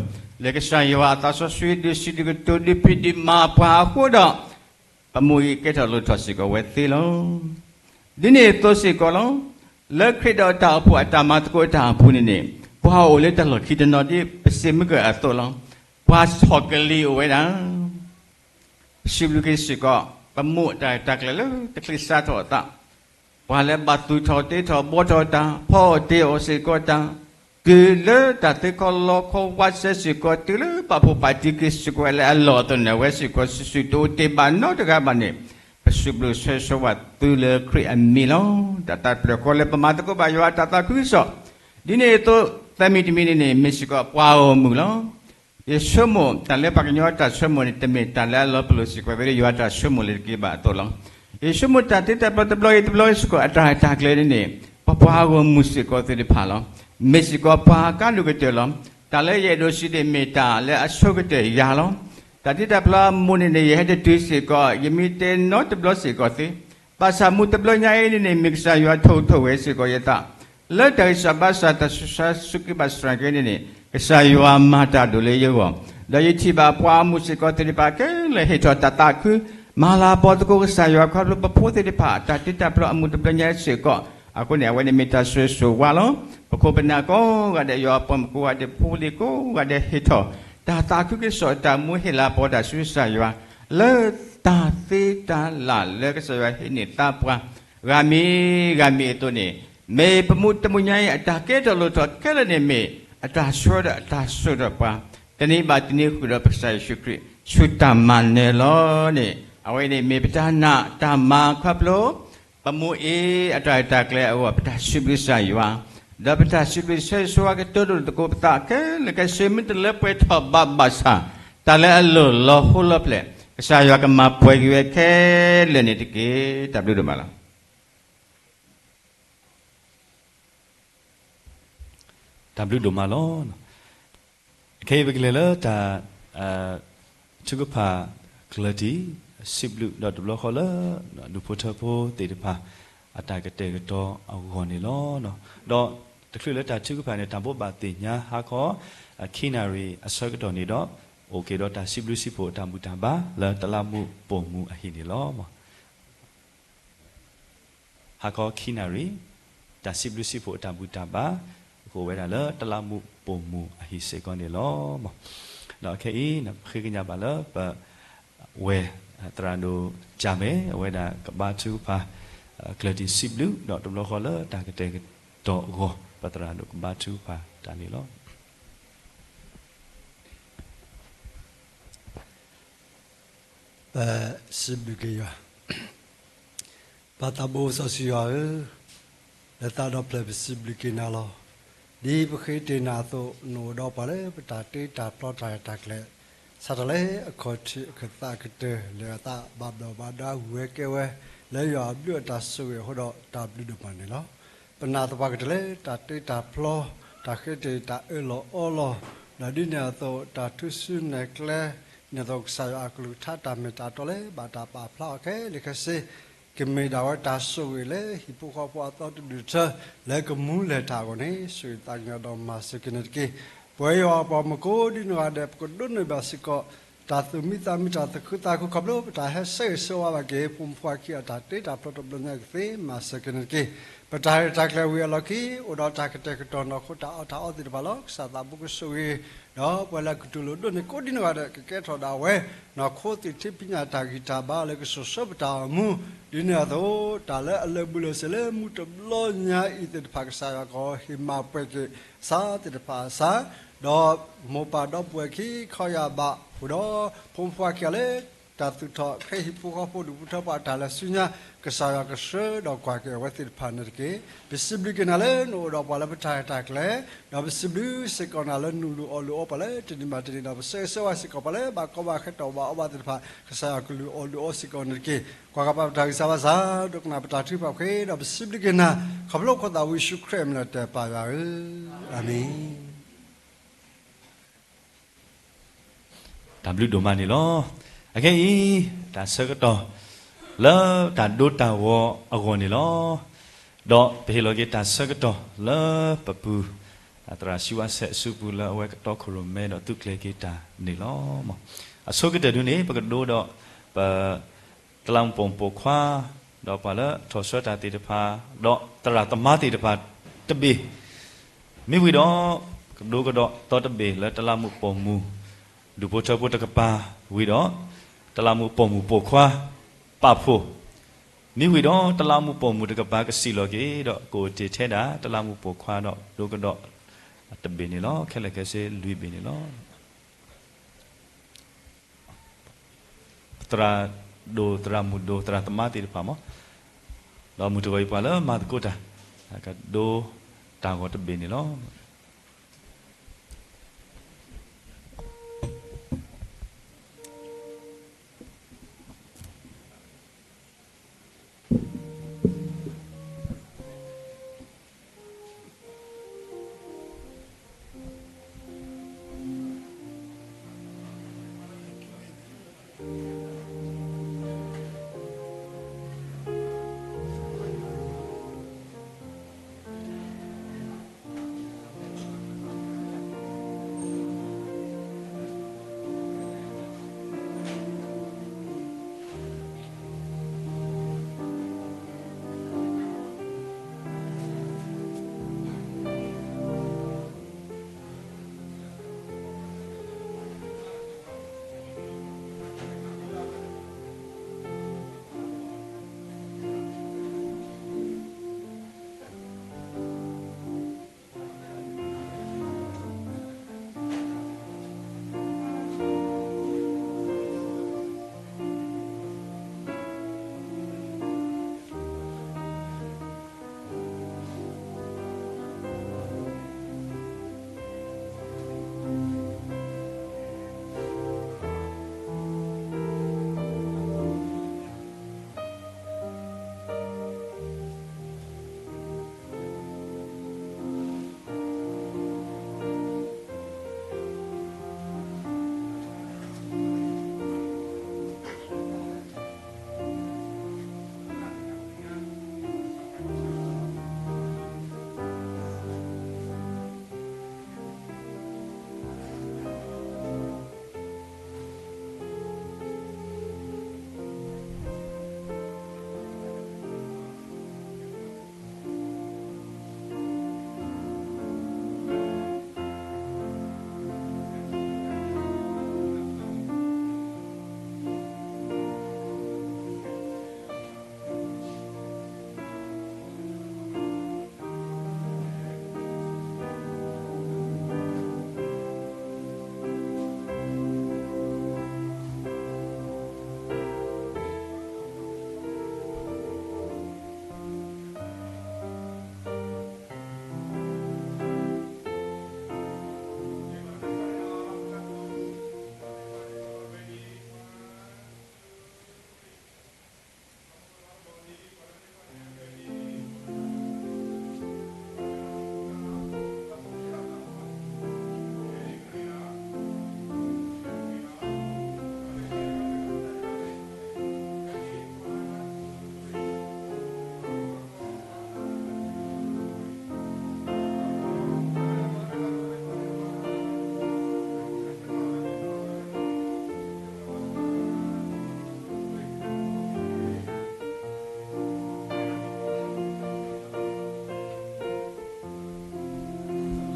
လၢကစၢ်ယွၤအသးစီဆှံ ဒုးဆံးဒုးကတိၤ ဒုးဖံးဒုးမၤပှၤအဃိဒီး ပမူအံၤကဲထီၣ်လိၣ်ထီၣ်စ့ၢ်ကီးဝဲသ့လီၤ. ဒ်န့ၣ်အသိးစ့ၢ်ကီးလီၤ. လၢခရံာ်ဒီးတၢ်အိၣ်ဖှိၣ်အတၢ်မၤသကိးတၢ်အပူၤန့ၣ်န့ၣ် ပှၤအိၣ်လၢတၢ်လီၢ်ခံတနီၤဒ်ပစံးမုၢ်ကၢၢ်အသိးလီၤ. ပှၤဆီၣ်ကလံၤအိၣ်ဝဲဒၣ် ပစံးဘျုးက့ၤစ့ၢ်ကီး ပမိၢ်တၢ်တၢ်ကျဲၤလၢတချံးစးထီၣ်အသး, ပှၤလၢဘၣ်သူၣ်ထီၣ်တ့ထီၣ်ဘှီထီၣ်တၢ် ဖီအီၣ်တ့အီၣ်စ့ၢ်ကီးတၢ်, တုၤလၢတၢ်သ့ခီလီခီဝးစဲစ့ၢ်ကီး တုၤလၢပာ်ဖှိၣ်ပာ်တံၤက့ၤစ့ၢ်ကီးဝဲလၢအလီၢ်အသိးန့ၣ် အဝဲစ့ၢ်ကီးစုာ်စုာ်တအိၣ်တ့ၢ်ဘၣ်နီတဂၤဘၣ်န့ၣ် ပစံးဘျုးဆၢဂ့ၤဆၢဝါသုလၢခရံာ်အမံၤလီၤ. တၢ်သးတဖျၢၣ်ဃီလၢပမၤသကိးဘၣ်ယွၤအတၢ်သးခုကစီၣ်, ဒ်န့ၣ်အသိး သၢမံၤတမံၤန့ၣ်န့ၣ် မ့ၢ်စ့ၢ်ကီးပှၤဂီၢ်မုၢ်လီၤ. ယဆိကမိၣ် တၢ်လၢပှၤကညီတၢ်ဆိကမိၣ်န့ၣ် တမ့ၢ်တၢ်လၢအလီၤပလိာ်စ့ၢ်ကီးဖဲလၢယွၤတၢ်ဆိကမိၣ်လၢတက့ၢ်ဘၣ်အသိးလီၤ. ယဆိကမိၣ်တၢ်တ့တၢ်ဖျီတဘျီဂ့ၤတဘျီဂ့ၤစ့ၢ်ကီး အတၢ်ရဲၣ်တၢ်ကျဲၤန့ၣ်န့ၣ် ပပှၤဂီၢ်မုၢ်စ့ၢ်ကီးသ့ၣ်တဖၣ်လီၤ. မ့ၢ်စ့ၢ်ကီးပှၤကါဒိၣ်ကတၢၢ်လီၤ. တၢ်လၢယအဲၣ်ဒိးစံးန့ၣ်မ့ၢ်တၢ်လၢအဆိကတၢၢ်ယၤလီၤ. တၢ်တ့တၢ်ဖျီအမူးန့ၣ်န့ၣ် ယဟဲတတုၤစ့ၢ်ကီး ယမ့ၢ်တဲနီတဘျီစ့ၢ်ကီးသ့ ဘၣ်ဆၣ်မူးတဘျီညါအံၤန့ၣ်န့ၣ် မ့ၢ်ကစၢ်ယွၤထိၣ်ထိၣ်ဝဲစ့ၢ်ကီးယသး လၢတၢ်ဂံၢ်စၢ်ဘါစၢ် တၢ်ဆူးဆါဆူးက့ဘၣ်ဆှၢက့ၤန့ၣ်န့ၣ် ကစၢ်ယွၤမၤတၢ်ဒိၣ်လၢယဂီၢ်, ဒီးယထံၣ်ဘၣ်ပှၤဂီၢ်မုၢ်စ့ၢ်ကီးသ့ၣ်တဖၣ်ခဲလၢာ်ဟ့ၣ်ထီၣ်တၢ်သးခု, မၤလၤကပီၤသကိးကစၢ်ယွၤခီဖျိ ပဖိသ့ၣ်တဖၣ် တၢ်တ့တၢ်ဖျီအမူးတဘျီညါစ့ၢ်ကီး, အဃိန့ၣ် အဝဲန့ၣ်မ့ၢ်တၢ်ဆိၣ်ဂ့ၤဆိၣ်ဝါလီၤ. ပခိၣ်ပနၢ်ကိးဂၤဒဲး ယွၤအပှၤမုၣ်ကိးဂၤဒဲး ဖိလံၤကိးဂၤဒဲးဟ့ၣ်ထီၣ် တၢ်သးခုကစီၣ်တၢ်မူဟ့ၣ်လၤကပီၤတၢ်ဆူကစၢ်ယွၤ လၢတၢ်သ့တၢ်လၢ်လၢကစၢ်ယွၤဟ့ၣ်န့ၢ်သးပှၤ ဂၤမ့ၢ်ဂၤမ့ၢ်အသိးန့ၣ်, မ့ၢ်ပမူးတမူးညါအံၤ အတၢ်ကဲထီၣ်လိၣ်ထီၣ်ခဲလၢာ်န့ၣ်မ့ၢ် အတၢ်ဆှၢဒီးအတၢ်စိာ်ထီၣ်ပှၤ တနံၤဘၣ်တနံၤဃုာ်ဒီးပကစၢ်ယ့ၣ်ၡူးခရံာ် ဆူတၢ်မၤနၢၤလီၤန့ၣ်, အဝဲန့ၣ်မ့ၢ်ပတၢ်နာ်တၢ်မၤခီဖျိ ပမူးအ့အတၢ်ရဲၣ်တၢ်ကျဲၤအဂီၢ် ပတၢ်စံးဘျုးကစၢ်ယွၤ, ဒီးပတၢ်စံးဘျုးဆၢဂ့ၤဆၢဝါကတိၤဒိၣ်သကိးပသးခဲလၢာ်ခဲဆ့ မ့ၢ်တလၢပှဲၤထီၣ်ဘၣ်ဘၣ်ဆၣ် တၢ်လၢအလီၢ်လီၤဟိလီၤဖျဲၣ် ကစၢ်ယွၤကမၤပှဲၤက့ၤဝဲခဲလၢာ်န့ၣ်တက့ၢ်. တၢ်ဘျုးဒိၣ်မးလီၤ. တၢ်ဘျုးဒိၣ်မးလီၤ. ခဲအံၤပကလဲၤလၢတၢ် ထုကဖၣ်ကျၢၢ်တံၢ် စံးဘျုးဒီးတဘျီဃီလၢ ဒူၣ်ဖိထၢဖိသ့ၣ်တဖၣ် အတၢ်ကတဲာ်ကတီၤအဂီၢ်န့ၣ်လီၤ. ဒီးတချုးလၢတၢ်ထုကဖၣ်န့ၣ် တၢ်ဘိးဘၣ်သ့ၣ်ညါဟါခီ ခံနၣ်ရံၣ်အဆၢကတီၢ်န့ၣ်ဒီး အိၣ်က့ၤဒီးတၢ်စံးဘျုးစံးဖှိၣ်အတၢ်ဘူၣ်တၢ်ဘါ လၢတလးမူးပိာ်မုၣ်အဟံၣ်န့ၣ်လီၤ. ဟါခီခံနၣ်ရံၣ် တၢ်စံးဘျုးစံးဖှိၣ်အတၢ်ဘူၣ်တၢ်ဘါ အိၣ်ဝဲဒၣ်လၢတလးမူးပိာ်မုၣ်အဟံၣ်စ့ၢ်ကီးန့ၣ်လီၤ. ဒီးခဲအံၤ ပဃ့ကညးဘၣ်လၢပဝဲၢ်သရၣ်ဒိၣ်ကၠၢ်မဲ အဝဲဒၣ်ကဘါထုကဖၣ် ကျၢၢ်တံၢ်စံးဘျုး ဒီးတဘျီဃီလၢတၢ်ကတဲာ်ကတီၤအဂီၢ် ပသရၣ်ဒိၣ်ကဘါထုကဖၣ်တၢ်န့ၣ်လီၤ. ပစံးဘျုးက့ၤယွၤ. ပၢ်သးဘိစီဆှံယွၤဧၢ, လၢသးဒီဖျၢၣ်ပစံးဘျုးက့ၤနၤလီၤ. ဒ်ပဃ့တ့ၢ်နၤအသိး နအိၣ်ဒီးပှၤလၢပတၢ်တ့တၢ်ဖျီတၢ်ရဲၣ်တၢ်ကျဲၤ စးထီၣ်လၢအခီၣ်ထံးအခၢၣ်သးကတၢၢ် လဲၤအသးဘၣ်ဘျီးဘၣ်ဒါဝံၤဝဲကဲဝဲ လၢယွၤအဘျုးအတၢ်ဆိၣ်ဂ့ၤအဃိဒီး တၢ်ဘျုးဒိၣ်မးန့ၣ်လီၤ. ပနာ်သပှၢ်ကတၢၢ်လၢတၢ်တ့တၢ်ဖျီ တၢ်ဃ့တ့ၢ်တၢ်အၢၣ်လီၤအီလီၤ, ဒီးဒ်န့ၣ်အသိး တၢ်ထူၣ်စုနဲၣ်ကျဲ ဒ်န့ၣ်အသိး ကစၢ်ယွၤအကလုၢ်ကထါတၢ်မ့ၢ်တၢ်တီလၢဘၣ်တၢ်ပာ်ဖျါအီၤခဲလၢာ်ခဲဆ့ ကမ့ၢ်ဒၣ်ဝဲတၢ်ဆိၣ်ဂ့ၤလၢဟံၣ်ဖိဃီဖိအသီတဒူၣ်တထၢ လၢကမူလဲၤတၢ်အဂီၢ်န့ၣ် ဆိၣ်ဂ့ၤသးကညီၤဒီးမၤစၢၤက့ၤန့ၣ်တက့ၢ်. ပဝဲယွၤအပှၤမုၣ်ကိးဒံနီၢ်ဂၤဒဲး ပကဒိးန့ၢ်ဘၣ်စ့ၢ်ကီး တၢ်သူၣ်မံသးမံ တၢ်သူၣ်ခုသးခု ခီဖျိပတၢ်ဟဲဆၢဂ့ၤဆၢဝါဘၣ်က့ၤ ဖိမုၣ်ဖိခွါခံဂၤအတၢ်တ့တၢ်ဖျီတဘျီညါအံၤကသ့ မၤစၢၤက့ၤန့ၣ်တက့ၢ်. ပတၢ်ရဲၣ်တၢ်ကျဲၤဝံၤအလီၢ်ခံ အိၣ်ဒီးတၢ်ကတဲာ်ကတီၤနီၢ်ခိတၢ်အီၣ်တၢ်အီသ့ၣ်တဖၣ်လီၤ. ကစၢ်သးဘိကဆိၣ်ဂ့ၤ ဒီးပှၤလၢအကတူၢ်လိာ်ဒိၣ်န့ၢ်ကိးဒံနီၢ်ဂၤဒဲး ကကဲထီၣ်ဒၣ်ဝဲ နီၢ်ခိသ့ၣ်ထံပညၣ်တၢ်ဂံၢ်တၢ်ဘါလၢကစိာ်ဆှၢပတၢ်အိၣ်မူ ဒ်န့ၣ်အသိး တၢ်လၢအလၢာ်ဘူၣ်လၢာ်စ့ၤလၢမူတဘျီညါအံၤသ့ၣ်တဖၣ် ကစၢ်ယွၤကဟ့ၣ်မၤပှဲၤက့ၤ စးသ့ၣ်တဖၣ်အစး, ဒီးမိၢ်ပၢ်ဒီပုၢ်ဝဲၢ်ခံခီယၢ်ဘး ဃုာ်ဒီးဖိမုၣ်ဖိခွါခံဂၤလၢ တၢ်သူၣ်ထီၣ်ခဲဟံၣ်ဖိဃီဖိဒူၣ်ဖိထၢဖိအတၢ်လဲၤဆူညါ ကစၢ်ယွၤကဆှၢဒီးကွၢ်က့ၤအဝဲသ့ၣ်တဖၣ်န့ၣ်တက့ၢ်. ပစံးဘျုးက့ၤနၤလၢ နအိၣ်ဒီးပှၤလၢပတၢ်ရဲၣ်တၢ်ကျဲၤ, ဒီးပစံးဘျုးစ့ၢ်ကီးနၤလၢ နလူၤအီၣ်လူၤအီပှၤလၢတနံၤဘၣ်တနံၤ ဒီးပဆၢဂ့ၤဆၢဝါစ့ၢ်ကီးပှၤလၢဘၣ်ကီဘၣ်ခဲ တၢ်အိၣ်ဘၣ်အီဘၣ်သ့ၣ်တဖၣ် ကစၢ်ယွၤကလူၤအီၣ်လူၤအီစ့ၢ်ကီးန့ၣ်တက့ၢ်. ကွၢ်ကပၤပတၢ်ဂံၢ်စၢ်ဘါစၢ် ဒိကနၣ်ပတၢ်ထုကဖၣ်ဃ့ ဒီးပစံးဘျုးက့ၤနၤ ခီဖျိခိၣ်သးဝံယ့ၣ်ၡူးခရံာ်အမံၤလၢတဲပၢ်ယွၤဧၢ, အၤမ့ၣ်. တၢ်ဘျုးဒိၣ်မးန့ၣ်လီၤ. အခဲအံၤ တၢ်ဆၢကတီၢ် လၢတၢ်ဒိတၢ်ဂီၤအဂီၢ်န့ၣ်လီၤ. ဒီးပဟ့ၣ်လီၤက့ၤတၢ်ဆၢကတီၢ်လၢပပုၢ် သရၣ်ဆံဝါဆဲးအစုပူၤလၢအဝဲကတီခိၣ်ရိၣ်မဲဒီးသူကျဲၤက့ၤတၢ်န့ၣ်လီၤ. အဆိကတၢၢ်ဒုန့ၣ် ပကဒိဒီးပ တလးမူးပိာ်မုၣ်ပိာ်ခွါ ဒီးပှၤလၢထီၣ်ဆှၢတၢ်သ့ၣ်တဖၣ် ဒီးသရၣ်သမါသ့ၣ်တဖၣ်တဘ့ၣ်, မ့ၢ်ဝံၤဒီး ကဒိကဒီးသီတဘ့ၣ်လၢတလးမူးပိာ်မုၣ် ဒူၣ်ဖိထၢဖိတကပၤဝံၤဒီး တလးမူးပိာ်မုၣ်ပိာ်ခွါ ပာ်ဖှိၣ်, မ့ၢ်ဝံၤဒီးတလးမူးပိာ်မုၣ်တကပၤကစံၣ်လီၤက့ၤဒီး ကအိၣ်တ့ၢ်ထဲဒၣ် တလးမူးပိာ်ခွါဒီးဒိကဒီးတဘ့ၣ်န့ၣ်လီၤ. ခဲလၢာ်ခဲဆ့လွံၢ်ဘ့ၣ်န့ၣ်လီၤ. သရၣ်ဒိၣ် သရၣ်မုၣ်ဒိၣ် သရၣ်သမါသ့ၣ်တဖၣ်မး, ဒီးမုၢ်တဂီၤအံၤပှၤလၢမၤသကိးတၢ် ကဒိတၢ်ဂီၤတဘ့ၣ်န့ၣ်လီၤ.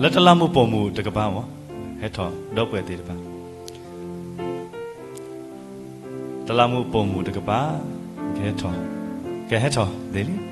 လၢတလးမူးပိာ်မုၣ်တကပၤမ့ၢ် ဟဲထီၣ်ဒီပုၢ်ဝဲၢ်သ့ၣ်တဖၣ်, တလးမူးပိာ်မုၣ်တကပၤ ကဟဲထီၣ်, ကဟဲထီၣ်သ့လံ.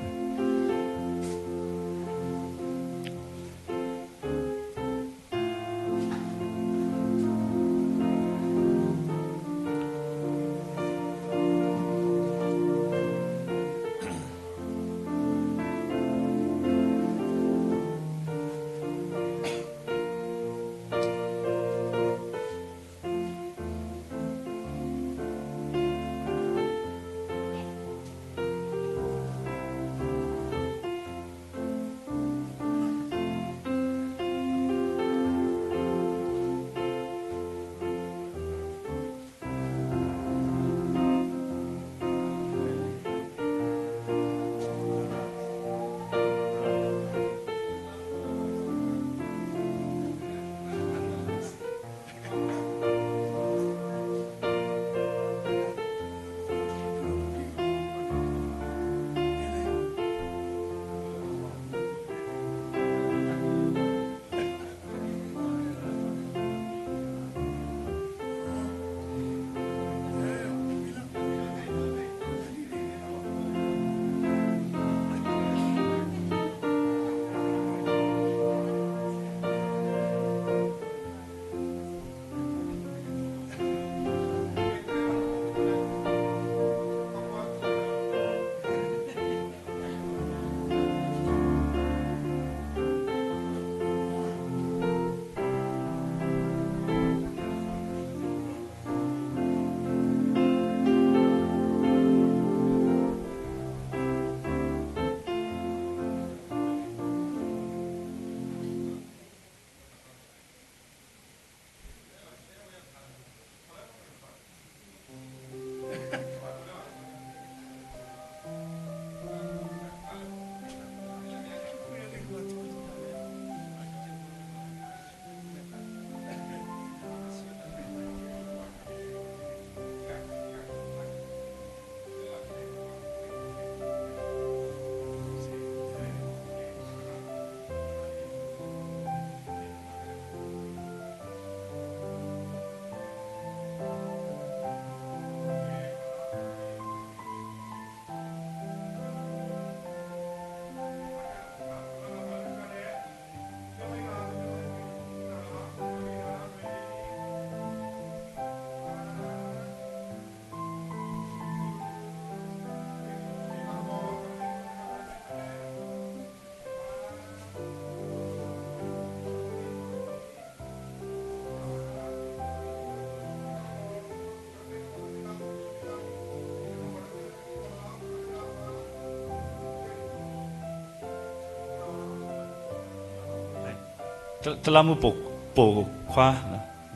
တလးမူးပိာ်ခွါ,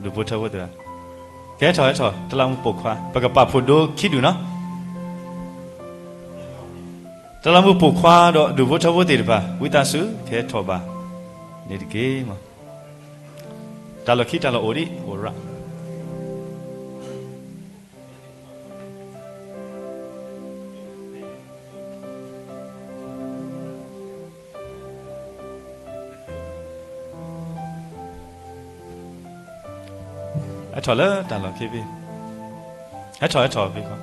ဒူၣ်ဖိထၢဖိသ့ၣ်, ကဟဲထီၣ်ဟဲထီၣ် တလးမူးပိာ်ခွါ ပကပာ်ဖှိၣ်ဒိခံဒူၣ်နီၤ. တလးမူးပိာ်ခွါဒီးဒူၣ်ဖိထၢဖိသ့ၣ်တဖၣ် ဝံသးစူၤ ကဟဲထီၣ်ဘၣ်န့ၣ်တက့ၢ်မး. တၢ်လီၢ်ခံတၢ်လီၢ်အိၣ်ဒံး အိၣ်ရၣ် ဟဲထီၣ်လၢတၢ်လီၢ်ခံဖဲ, ဟဲထီၣ်ဟဲထီၣ်ဖဲဃီ.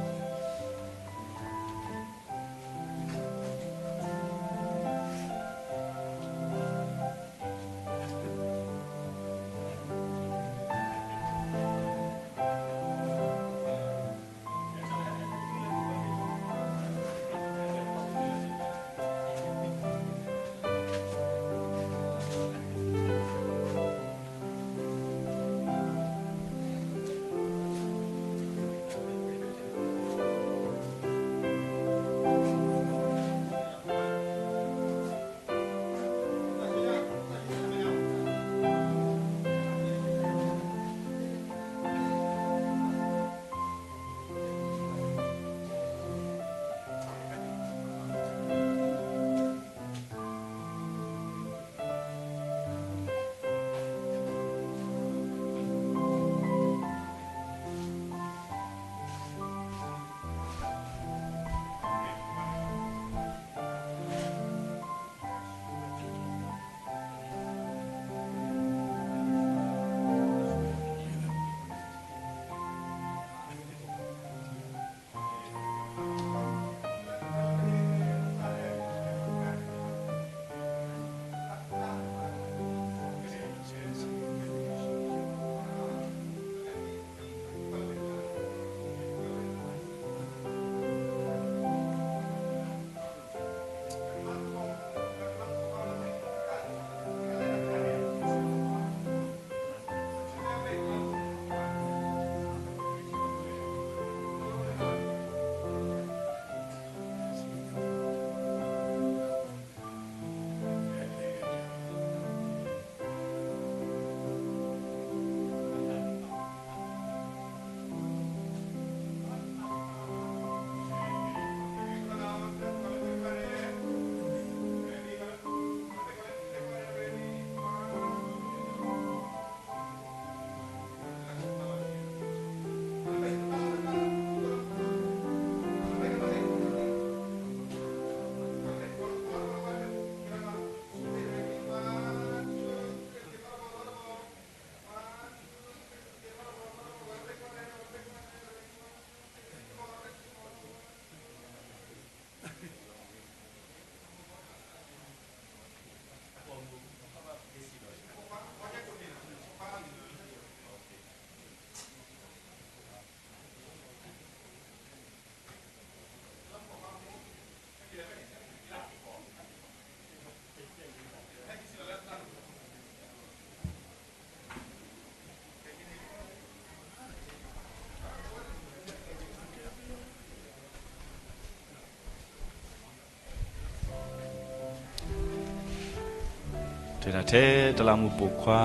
ထဲတလးမူးပိာ်ခွါ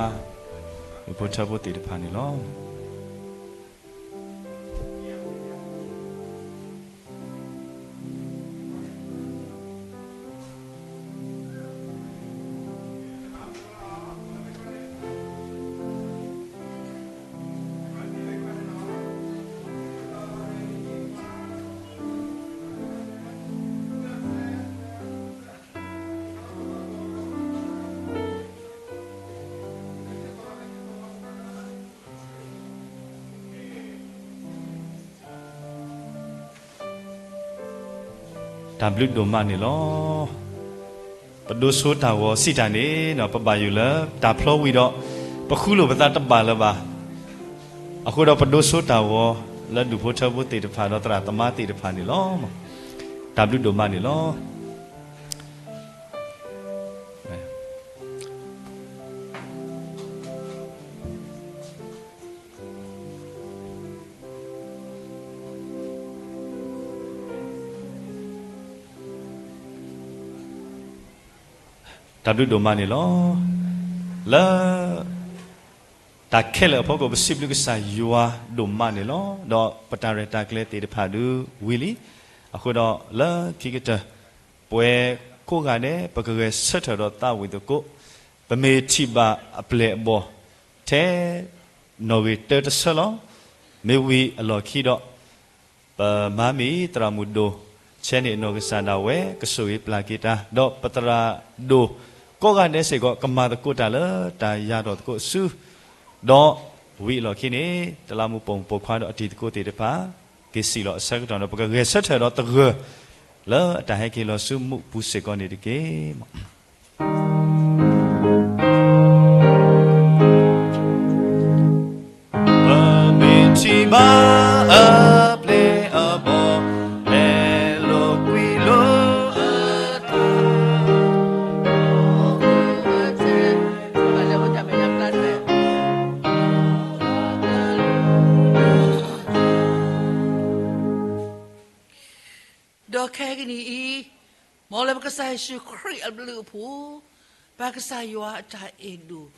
ဒူၣ်ဖိထၢဖိသ့ၣ်တဖၣ်န့ၣ်လီၤ. တၢ်ဘျုးဒိၣ်မးန့ၣ်လီၤ. ပဒိဆိတၢ်ဂီၤစံးတၢ်န့ၣ် ပဘၣ်ယိၣ်လၢတၢ်ဖျီဝံၤဒီး ပဃူလိာ်ပသးတဘၣ်လၢၤဘၣ်. အဃိဒီးပဒိဆိတၢ်ဂီၤလၢဒူၣ်ဖိထၢဖိသ့ၣ်တဖၣ်ဒီးသရၣ်သမါသ့ၣ်တဖၣ်န့ၣ်လီၤ. တၢ်ဘျုးဒိၣ်မးန့ၣ်လီၤ. တၢ်ဘျုးဒိၣ်မးန့ၣ်လီၤ. လၢတၢ်ခဲလၢာ်အဖီခိၣ် ပစံးဘျုးကစၢ်ယွၤဒိၣ်မးန့ၣ်လီၤ. ဒီးပတၢ်ရဲၣ်တၢ်ကျဲၤသ့ၣ်တဖၣ်ဒုးဝံၤလံ. အဃိဒီးလၢခံကတၢၢ် ပဝဲကိးဂၤဒဲး ပကဂဲၤဆၢထၢၣ်ဒီးသးဝံၣ်သကိး ပမ့ၢ်ထံၣ်ဘၣ်အပျဲၢ်အဘီၣ် ထဲနီၣ်ဂံၢ်တၢတဆၢလီၤ. မ့ၢ်ဝံၤအလီၢ်ခံဒီး ပမၤမ့ၢ်သရၣ်မုၣ်ဒိၣ် ဆဲးန့ၣ်အနီၢ်ကစၢ်ဒၣ်ဝဲ ကဆိၣ်ဂ့ၤပျၢ်က့ၤတၢ် ဒီးပသရၣ်ဒိၣ်ကိးဂၤဒဲးစ့ၢ်ကီး ကမၤသကိးတၢ်လၢတၢ်ယၤထီၣ်သကိးအစု ဒီးဝံၤအလီၢ်ခံန့ၣ် တလးမူးပိာ်မုၣ်ပိာ်ခွါဒီးအတံၤသကိးသ့ၣ်တဖၣ် က့ၤစံၣ်လီၤအဆၢကတီၢ်ဒီး ပကဂဲၤဆၢထၢၣ်ဒီးသဂၢၢ် လၢအတၢ်ဟဲက့ၤလီၤဆူမူးပူၤစ့ၢ်ကီးန့ၣ်တက့ၢ်. ပမ့ၢ်ထံၣ်ဘၣ်အပျဲၢ်အဘီၣ် လဲၤလိာ်ကွံာ်လိာ်အသး ဒီးခဲကနံၣ်အံၤ မ်လၢပကစၢ်ယ့ၣ်ၡူးခရံာ်အဘျုးအဖှိၣ်, ပကစၢ်ယွၤအတၢ်အဲၣ်ဒိၣ်,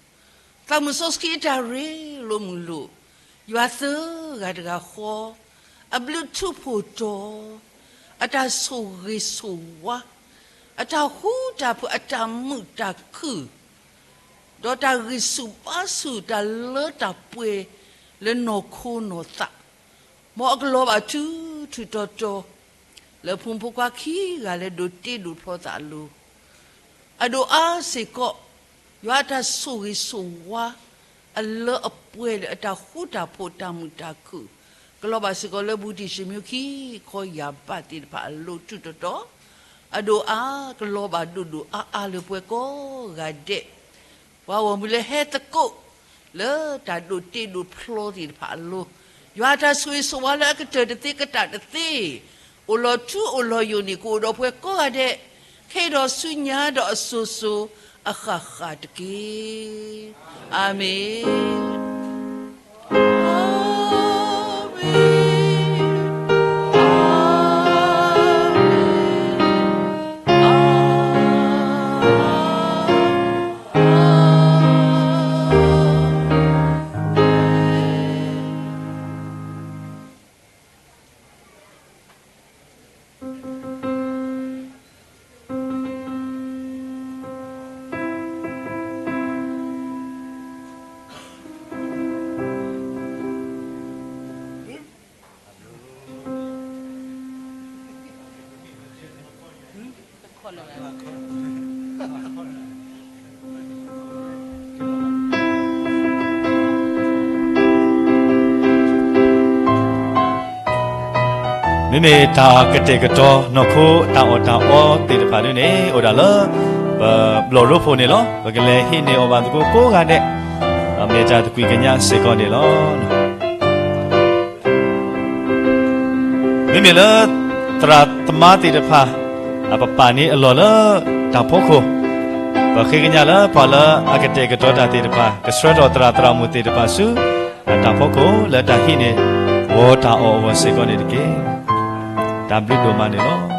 သးမုၣ်စီဆှံအတၢ်ရ့လိာ်မုာ်လိာ်, ယွၤသၢဂၤတဂၤဃီ, အဘျုးထူးဖှိၣ်တီၤ, အတၢ်ဆိၣ်ဂ့ၤဆိၣ်ဝါ, အတၢ်ဃူတၢ်ဖိး အတၢ်မုာ်တၢ်ခုၣ် ဒီးတၢ်ဂံၢ်ဆူၣ်ဘါဆူၣ် တၢ်လၢတၢ်ပှဲၤ လၢနီၢ်ခိနီၢ်သး, မ်အကလီၤဘၣ်ထူထူတီတီ လၢဖိမုၣ်ဖိခွါခံဂၤလၢဒိးတ့ဒိးဖျီသးအလိၤ, အဒိၣ်အါစ့ၢ်ကီး ယွၤအတၢ်ဆိၣ်ဂ့ၤဆိၣ်ဝါ အလၢအပှဲၤလၢအတၢ်ဃူတၢ်ဖိး တၢ်မုာ်တၢ်ခုၣ် ကလီၤဘၣ်စ့ၢ်ကီးလၢ ဘူးတံၢ်ၡမံခံ ခီယၢ်ဘးသ့ၣ်တဖၣ်အလိၤထူတီတီ, အဒိၣ်အါကလီၤဘၣ်ဒိၣ်ဒိၣ်အါအါလၢပှၤကိးဂၤဒဲး, ပှၤဂီၢ်မုၢ်လၢဟဲသကိး လၢတၢ်ဒိးတ့ဒိးဖျီသ့ၣ်တဖၣ်အလိၤ, ယွၤအတၢ်ဆိၣ်ဂ့ၤဆိၣ်ဝါလၢအကတၢၢ်တသ့ကတၢၢ်တသ့, အိၣ်လီၤထူအိၣ်လီၤယိာ်န့ၣ် ကအိၣ်ဒီးပှၤကိးဂၤဒဲး, ခဲဒီးဆူညါဒီးအစိၤစိၤအဃၣ်ဃၣ်တက့ၢ်. အၤမ့ၣ်.မ့မ့ၢ်တၢ်ကတဲာ်ကတီၤ နီၢ်ခိတၢ်အီၣ်တၢ်အီသ့ၣ်တဖၣ်ဒ်န့ၣ် အိၣ်ဒၣ်လၢ ပဘျီၣ်ရိဖှိၣ်န့ၣ်လီၤ. ပကလဲၤဟံးန့ၢ်အီၣ်ဘၣ်သကိးကိးဂၤဒဲး, မ့ၢ်တၢ်သကွံာ်ကညးစ့ၢ်ကီးန့ၣ်လီၤ. မ့မ့ၢ်လၢ သရၣ်သမါသ့ၣ်တဖၣ် ပပာ်န့ၢ်အလီၢ်လၢတၢ်ဖီခိၣ်, ပဃ့ကညးလၢပှၤလၢအကတဲာ်ကတီၤတၢ်သ့ၣ်တဖၣ် ကဆှၢထီၣ်သရၣ်သရၣ်မုၣ်သ့ၣ်တဖၣ်ဆူ တၢ်ဖီခိၣ်လၢတၢ်ဟံးန့ၢ် ဂီၤတၢ်အီၣ်အဂီၢ်စ့ၢ်ကီးန့ၣ်တက့ၢ်. တၢ်ဘျုးဒိၣ်မးန့ၣ်လီၤ.